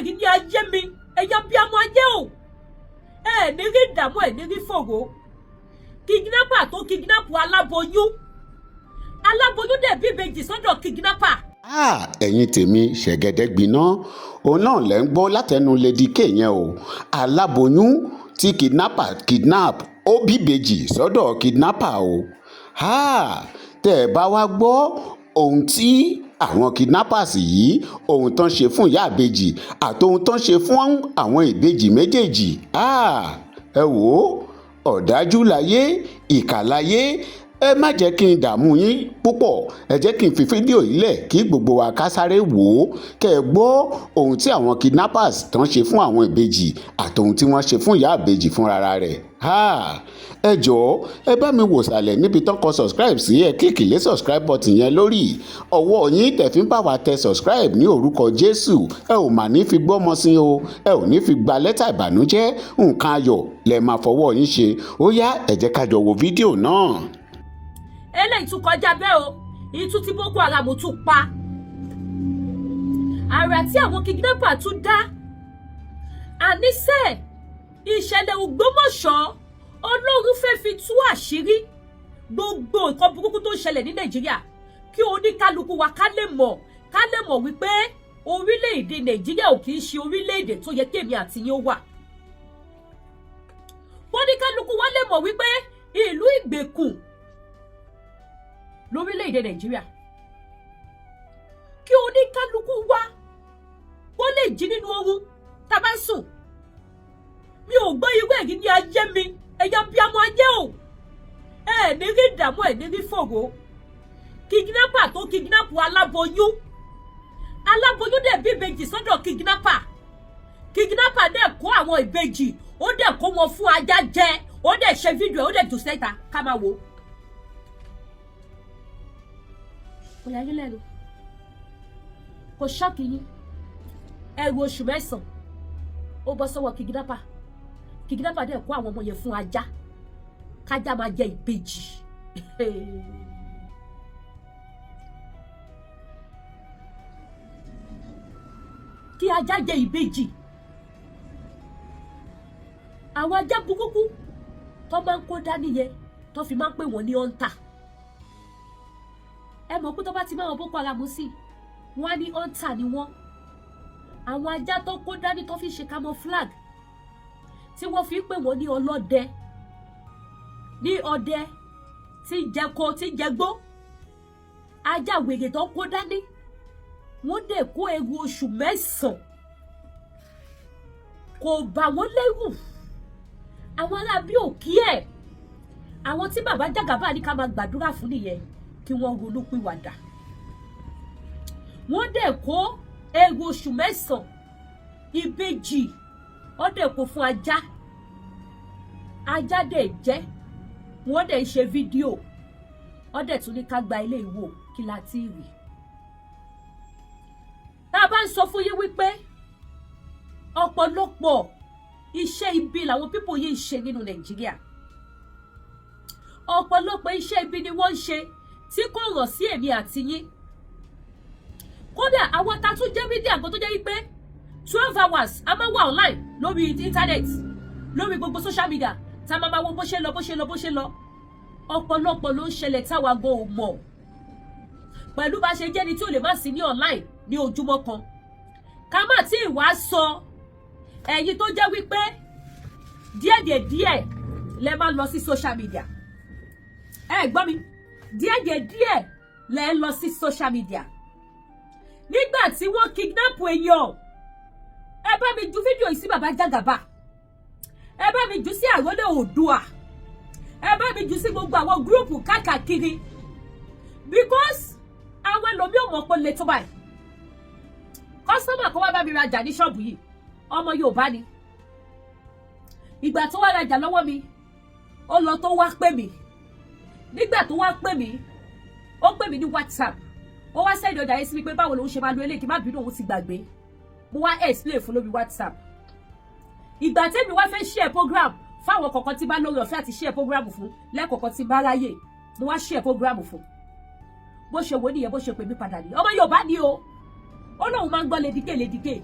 ẹ̀rí ní ayé mi. Ẹ̀yà bí amọ̀ ayé o, ẹ̀ ní rí ìdààmú, ẹ̀ ní rí fòrò. Kidnapper tó kidnap aláboyún, aláboyún dẹ̀ bí ìbejì sọ́dọ̀ kidnapper. Ah, ẹ̀yin tèmi, ṣẹ̀gẹ̀dẹ̀ gbiná. Òun náà lẹ́ ń gbọ́ látẹnu Lady K yẹn o. Aláboyún tí kidnapper kidnap, ó bíbejì sọ́dọ̀ kidnapper o. Ah, tẹ́ ẹ bá wá gbọ́ ohun tí àwọn kidnappers yìí, ohun tán ṣe fún ìyá ìbejì àti ohun tán ṣe fún àwọn ìbejì méjèèjì, ah, ẹ wò ó, ọ̀dájú láyé, ìkà láyé. Ẹ má jẹ́ kí n dààmú yín púpọ̀. Ẹ jẹ́ kí n fi fídíò yìí lẹ̀ kí gbogbo wa ká sáré wò ó, kẹ́ ẹ gbọ́ ohun tí àwọn kidnappers tán ṣe fún àwọn ìbejì àti ohun tí wọ́n ṣe fún ìyá ìbejì fúnra rẹ̀. Ẹ jọ̀ọ́, ẹ bá mi wò sàlẹ̀ níbi tán kọ subscribe sí. Ẹ click lé subscribe button yẹn lórí ọwọ́ yín. Tẹ̀ fi ń bá wa tẹ subscribe, ní orúkọ Jésù, ẹ ò mà ní fi gbọ́mọ sí o, ẹ ò ní fi gba lẹ́tà ìbànújẹ́. Nǹkan ayọ̀ lẹ máa fọwọ́ yín ṣe. Ó yá, ẹ jẹ́ ká jọ wo fídíò náà. Eléyìí tún kọjá bẹ́ẹ̀ o. Ìtú tí Boko Haram tún pa, àrà tí àwọn kidnapper tún dá, àníṣe ìṣẹ̀lẹ̀ Ògbómọ̀ṣọ́, Ọlọ́run fẹ́ fi tú àṣírí gbogbo nǹkan burúkú tó ń ṣẹlẹ̀ ní Nàìjíríà, kí oníkálukú wa ká lè mọ̀ wípé orílẹ̀-èdè Nàìjíríà ò kì í ṣe orílẹ̀-èdè tó yẹ kémi àti yín ó wà. Oníkálukú wa lè mọ̀ wípé ìlú ìgbèkùn lórílẹ̀-èdè Nàìjíríà, kí oníkálukú wa kó lè jí nínú oorun tá a bá ń sùn. Mi ò gbọ́ irú ẹ̀rí ní ayé mi. Ẹ̀yà bí amọ̀ ayé o, ẹ̀ ní rí ìdààmú, ẹ̀ ní rí fòrò. Kidnapper tó kidnap aláboyún, aláboyún dẹ̀ bí ìbejì sọ́dọ̀ kidnapper. Kidnapper dẹ̀ kó àwọn ìbejì, ó dẹ̀ kó wọn fún ajá jẹ, ó dẹ̀ ṣe fídíò, ó dẹ̀ jù síta ká máa wò. Kò yà yín lẹ́nu? Kò shock yín? Ẹrù oṣù 9, ó bọ́ sọ́wọ́ kidnapper. Kidnapper dẹ̀ kó àwọn ọmọ yẹn fún ajá, kájá máa jẹ ìbejì. Kí ajá jẹ ìbejì. Àwọn ajá burúkú tó máa ń kó dání yẹn, tó fi máa ń pè wọ́n ní hunter. Ẹ mọ̀ pé tó bá ti máa wọn Boko Haram sí, wọ́n á ní hunter ni wọ́n. Àwọn ajá tó kó dání, tó fi ṣe camouflage, tí wọ́n fi ń pè wọ́n ní ọlọ́dẹ, ní ọdẹ tí ń jẹko, tí ń jẹgbó. Ajá wèrè tó kó dání, wọ́n dẹ̀ kó ewu oṣù 9, kò bà wọ́n lẹ́rù. Àwọn aráabí òkí ẹ̀, àwọn tí bàbá Jàgàbá ní ká máa gbàdúrà fún nìyẹn, kí wọ́n ronú pìwàdà. Wọ́n dẹ̀ kó ewu oṣù 9, ìbejì, wọ́n dẹ̀ kó fún ajá, ajá dẹ̀ jẹ́. Wọ́n dẹ̀ ń ṣe fídíò, wọ́n dẹ̀ tún ní ká gba ilé ìwò. Kí la ti rí? Tá a bá ń sọ fún yín wípé ọ̀pọ̀lọpọ̀ iṣẹ́ ibi làwọn people yìí ń ṣe nínú Nàìjíríà, ọ̀pọ̀lọpọ̀ iṣẹ́ ibi ni wọ́n ń ṣe tí kò rọ̀ sí èmi àti yín. Kódà àwọn ta tún jẹ́ media gan, tó jẹ́ wípé 12 hours a máa wà online lórí internet, lórí gbogbo social media, tá a máa máa wo bó ṣe lọ, bó ṣe lọ, bó ṣe lọ. Ọ̀pọ̀lọpọ̀ ló ń ṣẹlẹ̀ táwa gan ò mọ̀, pẹ̀lú bá ṣe jẹ́ni tí ò lè má sí ní online ní ojúmọ́ kan. Ká má tí ì wá sọ ẹ̀yin tó jẹ́ wípé díẹ̀díẹ̀ díẹ̀ lẹ máa lọ sí social media. Ẹ gbọ́ mi, díẹ̀díẹ̀ díẹ̀ lẹ ń lọ sí social media. Nígbà tí wọ́n kidnap èèyàn, ẹ bá mi ju fídíò yìí sí bàbá Jàgàbá, ẹ bá mi jù sí Àrólé Oòduà, ẹ bá mi jù sí gbogbo àwọn group káàkiri, because àwọn ẹlòmíì ò mọ̀ pé lè tó báyìí. Customer kan wá bá mi rajà ní ṣọ́ọ̀bù yìí, ọmọ Yorùbá ni. Ìgbà tó wá rajà lọ́wọ́ mi, ó lọ, tó wá pè mí. Nígbà tó wá pè mí, ó pè mí ní WhatsApp, ó wá send ọjà yẹn sí mi pé báwo lòun ṣe máa lo eléyìí, kí má bínú, òun ti gbàgbé. Mo wá explain fún lórí WhatsApp. Ìgbà tẹ́mi wá fẹ́ share program fáwọn kọ̀ọ̀kan tí bá lórí ọ̀fẹ́ àti share program fún lẹ́ẹ̀kọ̀ọ̀kan tí bá ráyè, mo wá share program fún. Bó ṣe wò nìyẹn, bó ṣe pè mí padà ní, ọmọ Yorùbá ni o. Ó lóun máa ń gbọ́ Lady K, Lady K.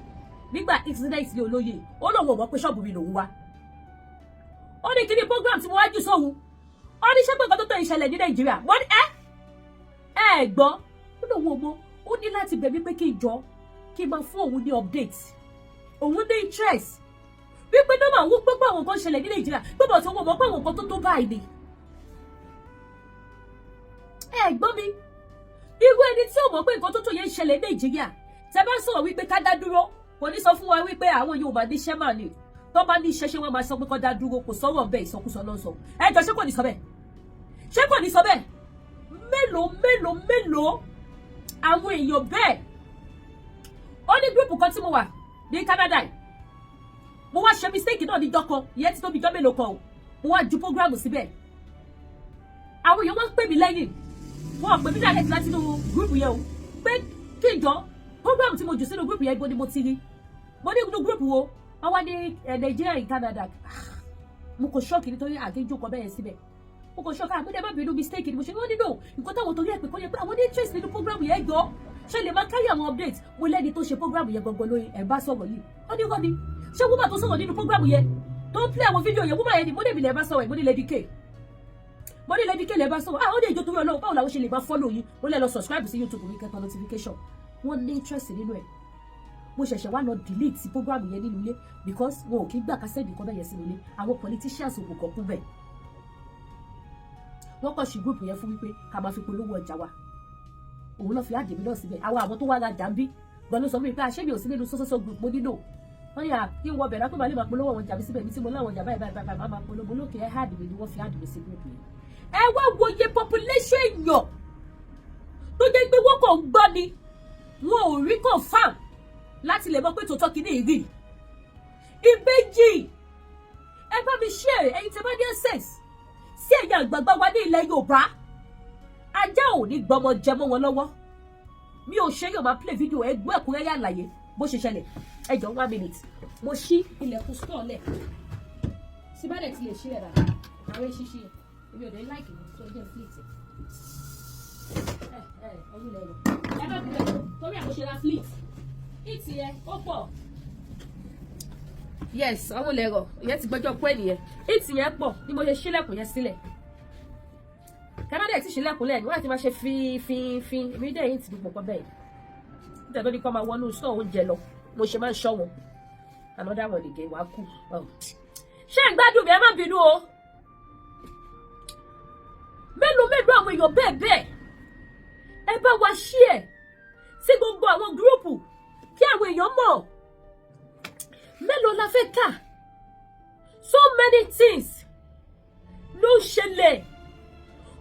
Nígbà incident ní olóyè, ó lóun ò mọ̀ pé ṣọ́ọ̀bù mi lòun wá. Ó ní kí ni program tí mo wá jù sóhun. Ó ní ṣé pé nǹkan tó tó ìṣẹ̀lẹ̀ ní Nàìjíríà? Wọ́n ní ẹ ẹ gbọ́, ó lóun ò mọ̀. Ó ní láti bẹ̀ mí pé kí n jọ kí n máa fún òun ní update, òun ní interest wípé nọ́mà òun pé pé àwọn nǹkan ṣẹlẹ̀ ní Nàìjíríà, pé bọ̀ tó wọ́n mọ̀ pé àwọn nǹkan tó tó báyìí ni. Ẹ gbọ́ mi, irú ẹni tí ò mọ̀ pé nǹkan tó tó yẹn ń ṣẹlẹ̀ ní Nàìjíríà, tẹ bá sọ̀rọ̀ wípé ká dá dúró, kò ní sọ fún wa wípé àwọn Yorùbá níṣẹ́ mà ní. Tó bá ní iṣẹ́, ṣé wọ́n máa sọ pé kó dá dúró? Kò sọ̀rọ̀ bẹ́ẹ̀, ìsọkúsọ ló ń sọ. Ẹ jọ, ṣé kò ní sọ bẹ́ẹ̀? Ṣé kò ní sọ bẹ́ẹ̀? Mélòó mélòó mélòó àwọn èèyàn bẹ́ẹ̀. Ó ní group kan tí mo wà ní Canada yìí. Mo wá ṣe mistake náà níjọ́ kan, ìyẹn ti tóbi jọ́ mélòó kan o. Mo wá ju program síbẹ̀, àwọn èèyàn wọ́n ń pè mí lẹ́yìn, wọ́n pè mí direct láti inú group yẹn o, pé kí n jọ, program tí mo jù sínú group yẹn, ibo ni mo ti rí? Mo ní inú group wo? Wọ́n wá ní Nigeria in Canada. Mo kò shock nítorí àgéjò kan bẹ́ẹ̀ síbẹ̀. Mo kò shock. Àmúdé má bínú, mistake ni mo ṣe. Wọ́n nínú nǹkan táwọn torí ẹ̀ pé kọ́ yẹ pé àwọn ní interest nínú program yẹn, gbọ́ ṣe lè máa carry àwọn update. Mo lẹ́ni tó ṣe program yẹn gangan lórí ẹ̀ bá sọ̀rọ̀ yìí. Wọ́n ní wọ́n ní ṣé woman tó sọ̀rọ̀ nínú program yẹn, tó ń play àwọn fídíò yẹn, woman yẹn ni? Mo ní èmi lè bá sọ̀rọ̀ ẹ̀. Mo ní Lady K, mo ní Lady K lè bá sọ̀rọ̀. Ah, ó ní ìjọ torí Ọlọ́run, báwo làwọn ṣe lè máa follow yín? Mo lè lọ subscribe sí YouTube mi, kẹta notification. Wọ́n ní interest nínú ẹ̀. Mo ṣẹ̀ṣẹ̀ wá lọ delete program yẹn nínú ilé because wọn ò kí gbà ká send nǹkan bẹ́ẹ̀ yẹn sínú ilé. Àwọn politicians ò kàn kún bẹ́ẹ̀. Wọ́n kàn sí group yẹn fún wípé ká máa fi polówó ọjà wa. Òun lọ fi add mi náà síbẹ̀. Àwọn tó wá ra jàǹbí gan ló sọ fún mi pé àṣé mi ò sí nínú sọ́sọ́sọ́ group? Mo nílò wọ́n ní à kí n wọ bẹ̀rẹ̀ pé màá lè máa polówó àwọn jàǹbí síbẹ̀ mi tí mo láwọn ọjà báyìí báyìí báyìí, máa polówó lókè. Ẹ add mi ni wọ́n fi add mi sí group yẹn. Ẹ wá wòye population èèyàn tó jẹ́ pé wọ́n kàn ń gbọ́ ni, wọn ò rí confirm láti lè mọ̀ pé tòótọ́ kìíní rí. Ìbejì, ẹ bá mi share. Ẹ̀yin tẹ́ bá ní access sí ẹ̀yin àgbààgbà wa ní ilẹ̀ Yorùbá, ajá ò ní gbọmọ jẹ mọ́ wọn lọ́wọ́. Mi ò ṣe yóò máa play video, ẹ gbọ́ ẹ̀kúnrẹ́rẹ́ àlàyé bó ṣe ṣẹlẹ̀. Ẹ jọ, one minute, mo ṣí ilẹ̀kùn store lẹ̀ síbẹ̀lẹ̀ tí lè ṣí ẹ̀ dàda. Àwọn eṣinṣin yẹn, èmi ò dé like wọn tó jẹ́ fleet. Ẹ ẹ ọdún lẹ́rọ, ẹ bá mi lẹ̀ torí àwọn ṣe ra fleet ìtì yẹn ó pọ̀. Yes, ọmọ lẹ́rọ ìyẹn ti gbọ́jọ́ pẹ́ nìyẹn. Ìtì yẹn pọ̀ ni mo ṣe ṣílẹ̀kùn yẹn sílẹ̀. Kẹ́mẹ́dẹ̀ tí ṣílẹ̀kùn lẹ̀ ni wọ́n ti máa ṣe fín fín fín. Èmi dẹ̀ yìí ti dùn pọ̀ bẹ́ẹ̀ nítorí ní kọ́ máa wọnú sọ oúnjẹ lọ. Mo ṣe máa ń ṣọ́ wọn. Another one again, wàá kú. Ṣé ń gbádùn mi? Ẹ má bínú o. Mélòó mélòó àwọn èèyàn bẹ́ẹ̀ bẹ́ẹ̀. Ẹ bá wa share sí gbogbo àwọn group kí àwọn èèyàn mọ̀. Mélòó la fẹ́ kà? So many things ló ń ṣẹlẹ̀.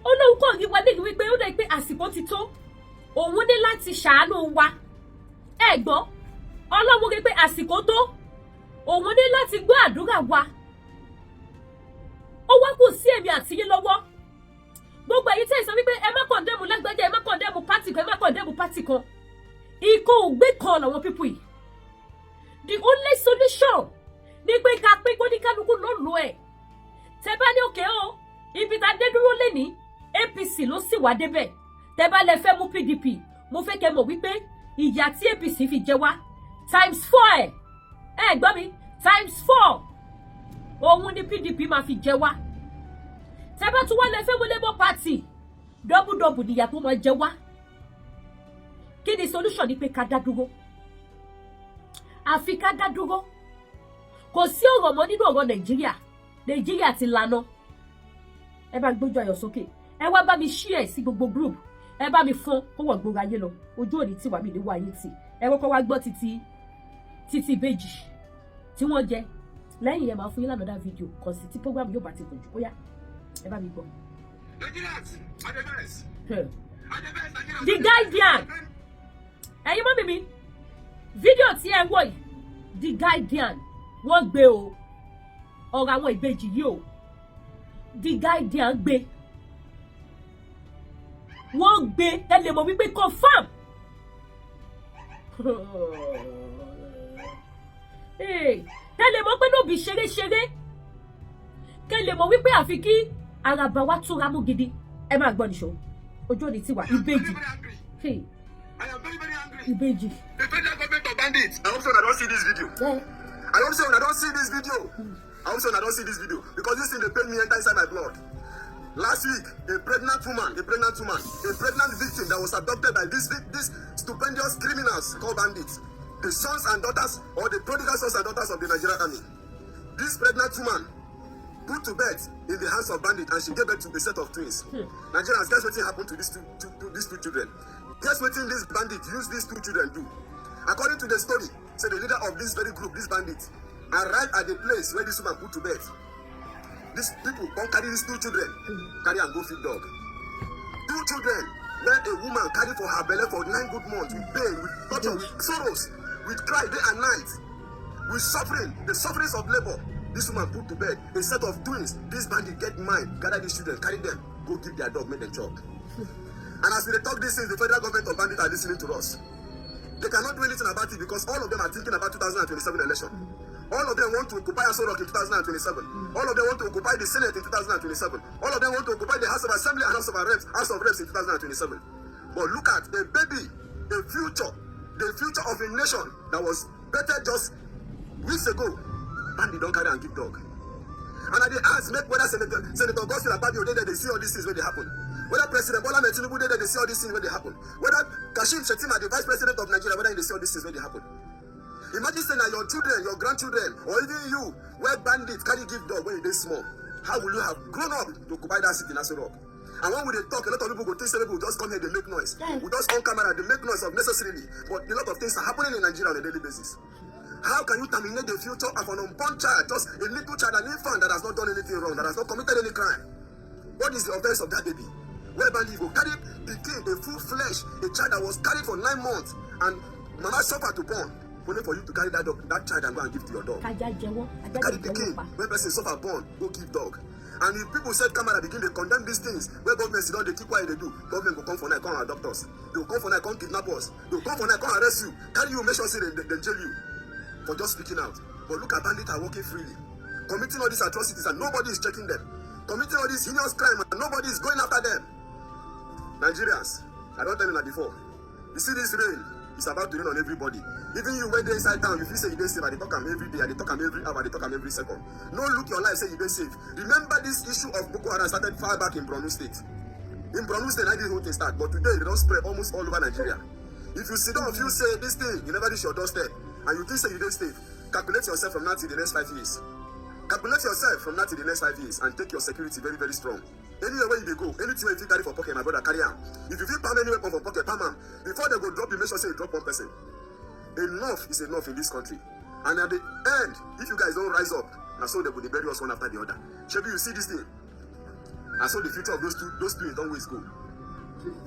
Ọlọ́run kàn rí wa níbi wípé ó dẹ̀ pé àsìkò ti tó, òun ní láti ṣàánú wa. Ẹ gbọ́, Ọlọ́run rí pé àsìkò tó, òun ní láti gbọ́ àdúrà wa. Ó wá kù sí èmi àti yín lọ́wọ́. Gbogbo èyí tẹ́ ẹ sọ wípé ẹ má condemn lágbájá, ẹ má condemn party kan, ẹ má condemn party kan, ikọ̀ ògbé kan làwọn people yìí. The only solution ní pé ká pé kó ní kálukú ló lò ẹ̀. Tẹ bá ní òkè o, ibi tá a dé dúró lẹ́ni, APC ló sì wá débẹ̀. Tẹ bá lẹ fẹ́ mú PDP, mo fẹ́ kẹ́ mọ̀ wípé ìyà tí APC fi jẹ wá times four, ẹ̀ ẹ gbọ́ mi, times four òun ni PDP máa fi jẹ wá. Tẹ bá tún wá lẹ fẹ́ mú Labour Party, double double níyà tó máa jẹ wá. Kí ni solution? Ni pé ká dá dúró, àfi ká dá dúró. Kò sí ọ̀rọ̀ mọ́ nínú ọ̀rọ̀ Nàìjíríà. Nàìjíríà ti lana. Ẹ bá gbójú ayọ̀ sókè, ẹ wá bá mi share sí gbogbo group, ẹ bá mi fọ́n kó wọ̀ gbogbo ayé lọ. Ojú òní tí wà mí ní wáyé tì. Ẹ kọ́kọ́ wá gbọ́ títí títí ìbejì tí wọ́n jẹ lẹ́yìn yẹn, máa fún yín lánàá fídíò kàn sí tí program yóò bá ti gùn jù. Ó yá, ẹ bá mi gbọ́. Nigerians, at the best. At the best, Nigerians. The Guardian, ẹ̀yin mọ́ mi fídíò tí ẹ wò yìí, The Guardian wọ́n gbé o. Ọ̀rọ̀ àwọn ìbejì yìí o, The Guardian gbé, wọ́n gbé. Ẹ lè mọ̀ wípé confam. Ẹ lè mọ̀ pé no be ṣeré-ṣeré. Kẹ lè mọ̀ wípé àfi kí àràbà wa túra mú gidi. Ẹ máa gbọ́ nìṣó, ojú òní tiwa. I am Ìbejì. very, very angry. Hey, I am very, very angry. Ìbejì. The federal government of Bandits. I hope so una don see this video. Ẹ I hope say una don see this video. I hope say una don see this video because this thing dey pain me enter inside my blood. Last week, a pregnant woman, a pregnant woman, a pregnant victim that was abducted by these stupendous criminals called bandits, the sons and daughters or the prodigal sons and daughters of the Nigerian army. This pregnant woman put to bed in the hands of bandits and she gave birth to a set of twins. Nigerians, guess wetin happen to these two children? Guess wetin this bandit use these two children do? According to the story, say the leader of this very group, this bandit, arrived at the place where this woman put to bed. These people come carry these two children, carry am go feed dog. Two children where a woman carry for her belle for 9 good months with pain, with torture, with sorrows, with cry day and night, with suffering, the sufferings of labour. This woman put to bed a set of twins. This bandit get mind, gather these children, carry them, go give their dog, make them chop. And as we dey talk these things, the federal government of bandit are listening to us. They cannot do anything about it because all of them are thinking about 2027 election. All of them want to occupy Aso Rock in 2027. All of them want to occupy the Senate in 2027. All of them want to occupy the House of Assembly and House of Reps in 2027. But look at a baby, a future, the future of a nation that was better just weeks ago. Bandit don carry am give dog. And I dey ask make whether Senator Godswill Akpabio dey there dey see all these things wey dey happen. Whether President Bola Ahmed Tinubu dey there dey see all these things wey dey happen. Whether Kashim Shettima, the Vice President of Nigeria, whether he dey see all these things wey dey happen. Imagine say na your children, your grandchildren, or even you wey bandit carry give dog when you dey small. How will you have grown up to occupy that seat in Aso Rock? And when we dey talk, a lot of people go think say people just come here dey make noise. We just on camera dey make noise unnecessarily. But a lot of things are happening in Nigeria on a daily basis. How can you terminate the future of an unborn child, just a little child, an infant that has not done anything wrong, that has not committed any crime? What is the offense of that baby? Where bandit go carry pikin, a full flesh, a child that was carried for 9 months, and mama suffer to born, only for you to carry that dog, that child and go and give to your dog. Kájá jẹwọ́, ajá Carry jẹ jẹwọ́ pikin pa. Wey person suffer born, go give dog. And if people set camera begin dey condemn these things wey government sit don dey keep quiet dey do, government go come for night come abduct us. They go come for night come kidnap us. They go come for night come arrest you, carry you, make sure say dem jail you for just speaking out. But look at bandits are working freely, committing all these atrocities, and nobody is checking them, committing all these heinous crime, and nobody is going after them. Nigerians, I don tell una before, you see this rain is about to rain on everybody. Even you wey dey inside town, you feel say you dey safe. I dey talk am every day, I dey talk am every hour, I dey talk am every second. No look your life say you dey safe. Remember, this issue of Boko Haram started far back in Borno State. In Borno State na this whole thing start, but today e don spread almost all over Nigeria. If you sit down feel say this thing, you never reach your doorstep, and you think say you dey safe, calculate yourself from now till the next 5 years. Calculate yourself from now till the next 5 years and take your security very, very strong. Anywhere wey you dey go, anything wey you fit carry for pocket, my brother, carry am. If you fit palm any weapon for pocket, palm am. Before they go drop you, make sure say you drop one person. Enough is enough in this country. And at the end, if you guys don rise up, na so they go dey bury us one after the other. Shebi you see this thing? Na so the future of those two don waste go,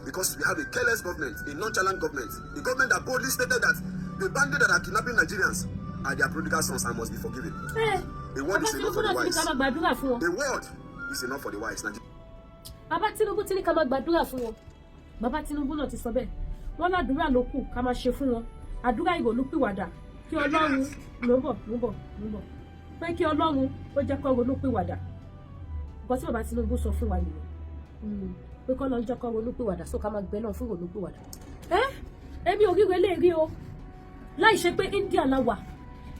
because we have a careless government, a nonchalant government, a government that boldly stated that the bandits that are kidnapping Nigerians are their prodigal sons and must be forgiven. Ẹ A word Bàbá is enough Tinubu for the náà ti ní ká wise. Máa gbàdúrà fún wọn. A word is enough for the wise. Nigeria. Bàbá Tinubu ti ní ká máa gbàdúrà fún wọn. Bàbá Tinubu náà ti sọ bẹ́ẹ̀, wọ́n ládùúrà ló kù ká máa ṣe fún wọn, àdúrà ìrònúpìwàdà, kí Ọlọ́run ló ń bọ̀ ló ń bọ̀ ló ń bọ̀ pé kí Ọlọ́run ó jẹ́ kó ronúpìwàdà. Nǹkan tí bàbá Tinubu sọ fún wa nìyẹn, pé kọ́ lọ́n jẹ́ kó ronúpìwàdà, só ká máa gbẹ náà fún ronúpìwàdà. Ẹ èmi ò ríro eléyìí o, láì ṣe pé India la wà.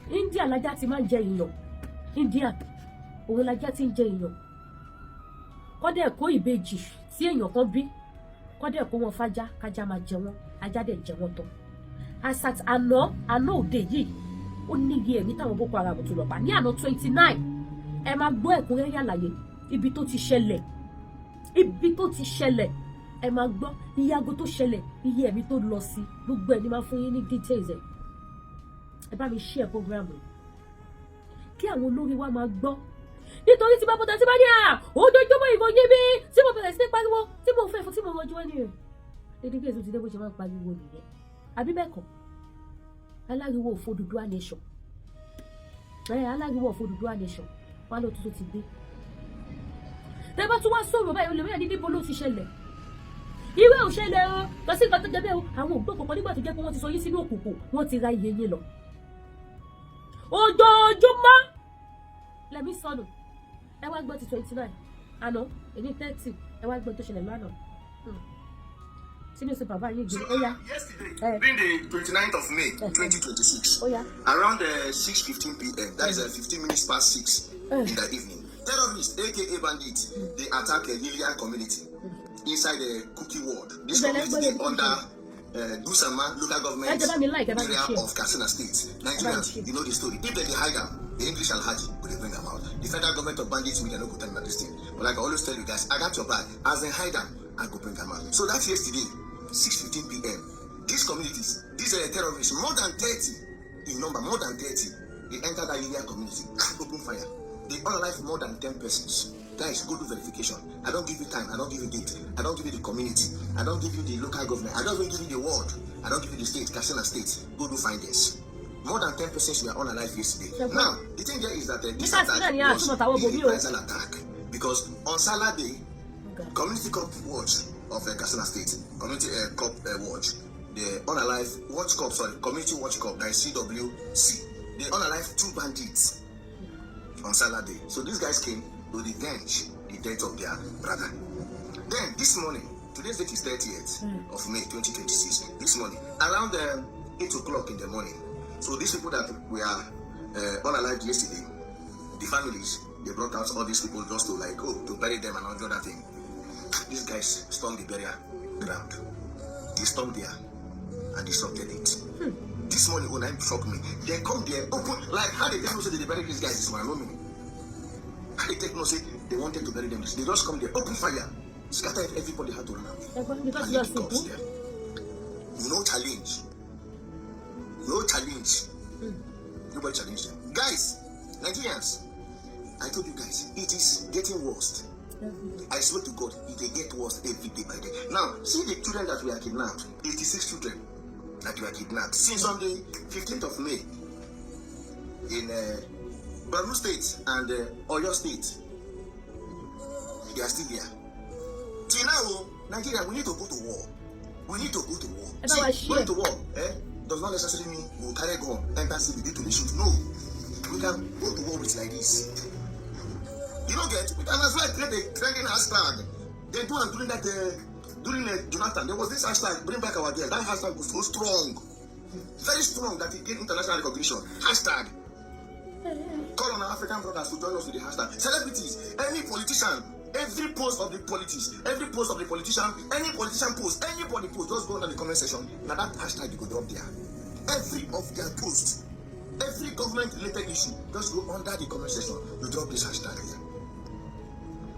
India lajá ti máa ń jẹ èèyàn. India òun lajá ti ń jẹ èèyàn. Kọ́dẹ̀ kó ìbejì tí èèyàn kan bí, kọ́dẹ̀ kó wọn fájá, kájá máa jẹ wọn, ajá dẹ̀ jẹ wọn tán. As at àná àná òde yìí, ó ní iye ẹ̀mí táwọn Boko Haram tó lọ pa ní àná 29. Ẹ máa gbọ́ ẹ̀kúnrẹ́rẹ́ àlàyé ibi tó ti ṣẹlẹ̀, ibi tó ti ṣẹlẹ̀. Ẹ máa gbọ́ iye aago tó ṣẹlẹ̀, iye ẹ̀mí tó lọ sí, gbogbo ẹ̀ ní máa fún yín ní details ẹ̀. Ẹ bá mi share program yìí kí àwọn olórí wa máa gbọ́, nítorí tí bá bọ́ta tí bá ní à ojoojúmọ́ ìròyìn bí tí mo bẹ̀rẹ̀ sí ní pariwo, tí mo fẹ́ fún, tí mo rọjú wọn ni rẹ̀ lédè kí èso ti dé, bó ṣe máa ń pariwo nìyẹn, àbí bẹ́ẹ̀ kọ́? Aláriwo òfò Odùduwà nation, ẹ aláriwo òfò Odùduwà nation wọn ló tuntun ti gbé. Tẹ bá tún wá sọ̀rọ̀ báyìí, olè mẹ́rin ní níbo ló ti ṣẹlẹ̀? Ìwé ò ṣẹlẹ̀ o, kò sí nǹkan tó jẹ bẹ́ẹ̀ o. Àwọn ògbó kankan nígbà tó jẹ́ pé wọ́n ti sọ yín sínú òkùnkùn, wọ́n ti ra iye yín lọ. Ojoojúmọ́ lẹ́mí sọnù. Ẹ wá gbọ́ ti 29 àná, èmi 30. Ẹ wá gbọ́ tó ṣẹlẹ̀ lánàá. Sí newspaper báyìí gbé, ó yá. Yesterday, Eh. being the 29th of May, 2026, Ó yá. around 6:15 p.m., that is 15 minutes past 6 in the evening, terrorists, aka bandits, they attack a Lilian community inside the Cookie Ward. This Ibẹ̀ lẹ́ community gbọ́ dey under Dusama local government Ẹ jẹ́ bá mi like, ẹ bá mi area share. of Katsina State. Nigerians, share. you know the story. If they dey hide am, the English Alhaji go dey bring am out. The federal government of bandits media no go tell me this thing. But like I always tell you guys, I got your back. As they hide am, I go bring am out. So that's yesterday, 6:15 p.m. These communities, these terrorists, more than 30 in number, more than 30, they enter that Lilia community, open fire. They unalive more than 10 persons. Guys, go do verification. I don't give you time. I don't give you date. I don't give you the community. I don't give you the local government. I don't even give you the ward. I don't give you the state, Katsina State. Go do findings. More than 10 persons were unalive yesterday. Ṣé gbọ́? Now, the thing there is that this Nígbà tí attack náà ni was àtúmọ̀ a tàwọn bòmí o. reprisal attack because on Saturday, Okay. Community Cup Watch of Katsina State, Community Cup Watch, the unalive Watch Cup, sorry, Community Watch Cup, that is CWC. They unalive two bandits on Saturday. So these guys came to revenge the death of their brother. Then this morning, today's date is 30th of May 2026. This morning, around 8 o'clock in the morning. So these people that were unalived yesterday, the families, they brought out all these people just to like, oh, to bury them and all the other thing. These guys stormed the burial ground. They stormed there and disrupted it. This morning, when I shocked me, they come there, open, like how they take no say they bury these guys this one, I don't know. How they take no say they wanted to bury them. They just come there, open fire, scatter, everybody had to run away. Ẹ gbọ́, because And you are leave the cops sìnkú. there. No challenge. No challenge. Nobody challenged them. Guys, Nigerians, I told you guys, it is getting worse. I swear to God, it dey get worse every day by day. Now, see the children that were kidnapped, 86 children that were kidnapped since on the 15th of May in Borno State and Oyo State. They are still there. Till now, oh, Nigeria, we need to go to war. We need to go to war. Ẹ bá wa See, share. going to war, eh, does not necessarily mean we will carry gun, enter city, begin to dey shoot. No. We can go to war with like this. You don't get? We can as well create a trending hashtag. They do am during that during Jonathan. There was this hashtag, bring back our girl. That hashtag was so strong, very strong that it gained international recognition. Hashtag. Call on our African brothers to join us with the hashtag. Celebrities, any politician, every post of the politics, every post of the politician, any politician post, anybody post, just go under the comment section. Now that hashtag you go drop there. Every of their posts, every government related issue, just go under the comment section. You drop this hashtag there.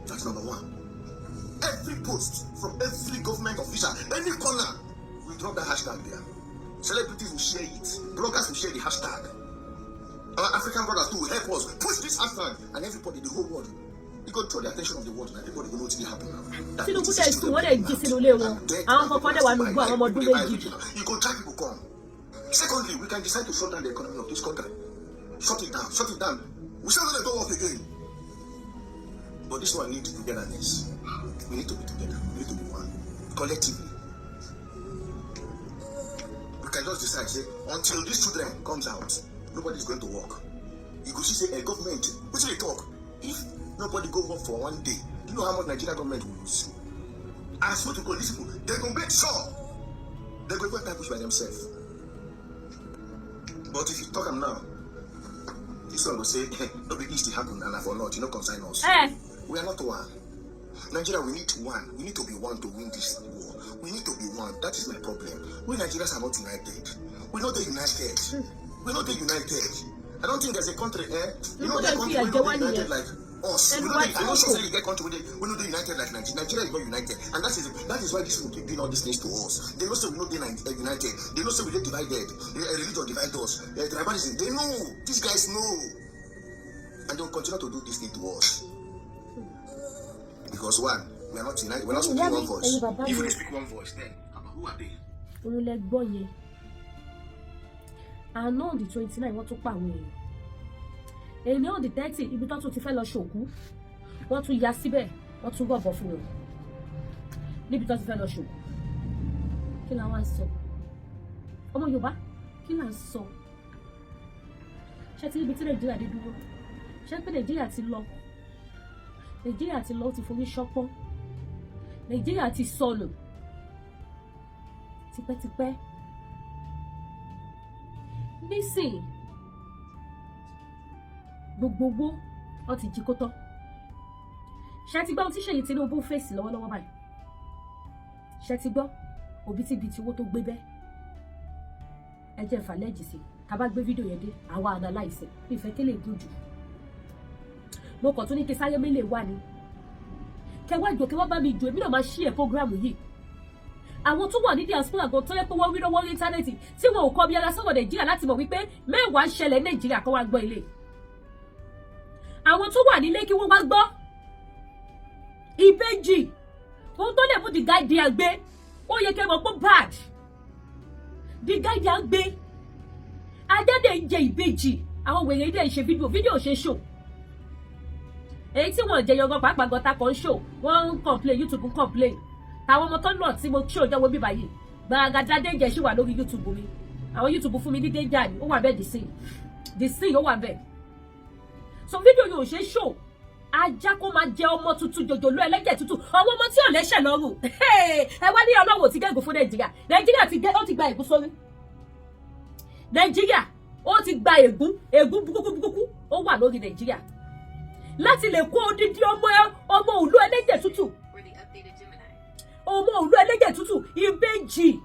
That's number one. Every post from every government official, any corner, we drop that hashtag there. Celebrities will share it. Bloggers will share the hashtag. Our African brothers too will help us push this hashtag, and everybody, the whole world, you go throw the attention of the world, and everybody will know what happen now. That Tinubu dẹ̀ sùn, wọ́n dẹ̀ jí sínú ilé wọn. Àwọn kọ̀ọ̀kan dẹ̀ wà nùgbọ́ àwọn ọmọ ọdún 2. You go drag people come. Secondly, we can decide to shut down the economy of this country. Shut it down. Shut it down. We say no dey go work again. But this one needs togetherness. We need to be together. We need to be one. Collectively. We can just decide, say, until these children comes out, nobody is going to work. You go see say a government, wetin dey talk? If nobody go work for one day, do you know how much Nigeria government will lose? I swear to God, these people, they go make sure they go go enter bush by themselves. But if you talk am now, this one go say, no be east e happen and na for north, e no concern us. Ẹ We are not one. Nigeria, we need one. We need to be one to win this war. We need to be one. That is my problem. We Nigerians are not united. We not dey united. We not dey united. I don't think there's a country, eh? You know, that country wey no dey united like us. We no dey, I'm not sure say you get country wey dey wey no dey united like Nigeria. Nigeria is not united, and that is why these people keep doing all these things to us. They know say we no dey united. They know say we dey divided. Religion divide us. Tribalism. They know. These guys know, and they will continue to do this thing to us. Because one, we are not united. We are not speaking one voice. Ẹ̀yin bàbá If mi. we speak one voice, then who are they? Òun lẹ gbọ́ yẹn. Àná on the 29, wọ́n tún pa àwọn èèyàn. Èmi on the 30, ibi tó tún ti fẹ́ lọ ṣòkú, wọ́n tún ya síbẹ̀, wọ́n tún gbọ̀bọ̀ fún wọn níbi tó ti fẹ́ lọ ṣòkú. Kí la wá ń sọ, ọmọ Yorùbá? Kí là ń sọ? Ṣé tí ibi tí Nàìjíríà dé dúró, ṣé pé Nàìjíríà ti lọ? Nàìjíríà ti lọ, ó ti forí ṣọpọ́n. Nàìjíríà ti sọnù. Tipẹ́tipẹ́ nísìn, gbogbo owó wọn ti jí kó tán. Ṣé ti gbọ́ ohun tí Ṣèyí Tinubu fèsì lọ́wọ́lọ́wọ́ báyìí? Ṣé ti gbọ́ òbítíbitì owó tó gbé bẹ́ẹ̀? Ẹ jẹ́ ìfàlẹ́jì sí ká bá gbé fídíò yẹn dé, àwa analyse. Ìfẹ́ kí lè gùn jù, mo kàn tún ní kí sáré mélèé wà ní kẹwàá jò, kẹwàá bá mi jò. Èmi náà máa ṣí ẹ program yìí. Àwọn tó wà ní diaspora gan tó yẹ pé wọ́n rí lọ́wọ́ ní internet, tí wọn ò kọ́ bí ara sọ̀rọ̀ Nàìjíríà láti mọ̀ wípé mẹ́wàá ń ṣẹlẹ̀ ní Nàìjíríà, kó wá gbọ́ ilé. Àwọn tó wà nílé, kí wọ́n wá gbọ́. Ìbejì, ohun tó lè mú The Guardian gbé, ó yẹ kẹ́ mọ̀ pé bad. The Guardian gbé adédè ń jẹ ìbejì. Àwọn wèrè ilé ṣe fídíò, fídíò ṣe show. Èyí tí wọ́n jẹ yangan pàápàá gan ta kan show, wọ́n ń complain, YouTube ń complain. Táwọn ọmọ tó ń lọ tí mo show jẹ́wọ́ bíbá yìí, gbàgàdà danger ṣì wà lórí YouTube mi. Àwọn YouTube fún mi ní danger ni ó wà bẹ́ẹ̀. The scene ó wà bẹ́ẹ̀. So fídíò yóò ṣe show. Ajá kó máa jẹ ọmọ tuntun jòjòló ẹlẹ́jẹ̀ tútù, àwọn ọmọ tí ò lẹ́ṣẹ̀ lọ́rùn. Ẹ wá ní Ọlọ́run ò ti gégùn fún Nàìjíríà. Nàìjíríà ti gé, ó ti gba ègún sórí. Nàìjíríà ó ti gba ègún, ègún burúkú burúkú ó wà lórí Nàìjíríà láti lè kó odidi ọmọ, ọmọ òlú ẹlẹ́jẹ̀ tútù, ọmọ òlú ẹlẹ́jẹ̀ tútù, ìbejì,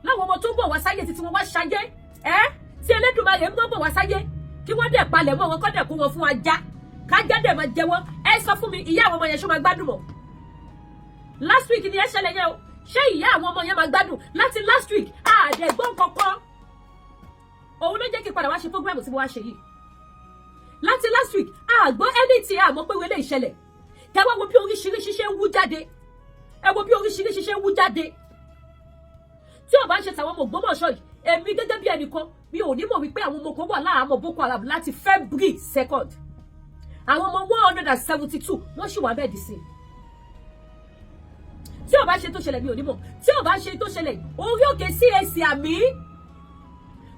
láwọn ọmọ tó ń bọ̀ wá sáyé títí wọn wá ṣayé ẹ́ tí Elédùmarè ń bọ̀ wá sáyé, kí wọ́n dẹ̀ palẹ̀ mọ́ wọn, kọ́ dẹ̀ kó wọn fún ajá, kájá dẹ̀ máa jẹ wọ́n. Ẹ sọ fún mi, ìyá àwọn ọmọ yẹn ṣó máa gbádùn mọ́? Last week ni ẹ ṣẹlẹ̀ yẹn o. Ṣé ìyá àwọn ọmọ yẹn máa gbádùn? Láti last week, àdẹ̀gbọ́n kankan. Òun ló jẹ́ kí n padà wá ṣe program tí mo wá ṣe yìí. Láti last week, àgbọ́ anything, àmọ́ pé wọlé ìṣẹ̀lẹ̀. Kẹ wá wo bí oríṣiríṣi ṣe ń wú jáde. Ẹ wo bí oríṣiríṣi ṣe ń wú jáde. Tí ò bá ń ṣe tàwọn ọmọ Ògbómọ̀ṣọ́ yìí, èmi gẹ́gẹ́ bí ẹnìkan, mi ò ní mọ̀ wípé àwọn ọmọ kan wà láhàámọ́ Boko Haram láti February 2nd. Àwọn ọmọ 172, wọ́n sì wà bẹ́ẹ̀ dì sí. Tí ò bá ṣe tó ṣẹlẹ̀, mi ò ní mọ̀. Tí ò bá ṣe tó ṣẹlẹ̀ orí òkè CAC àmì,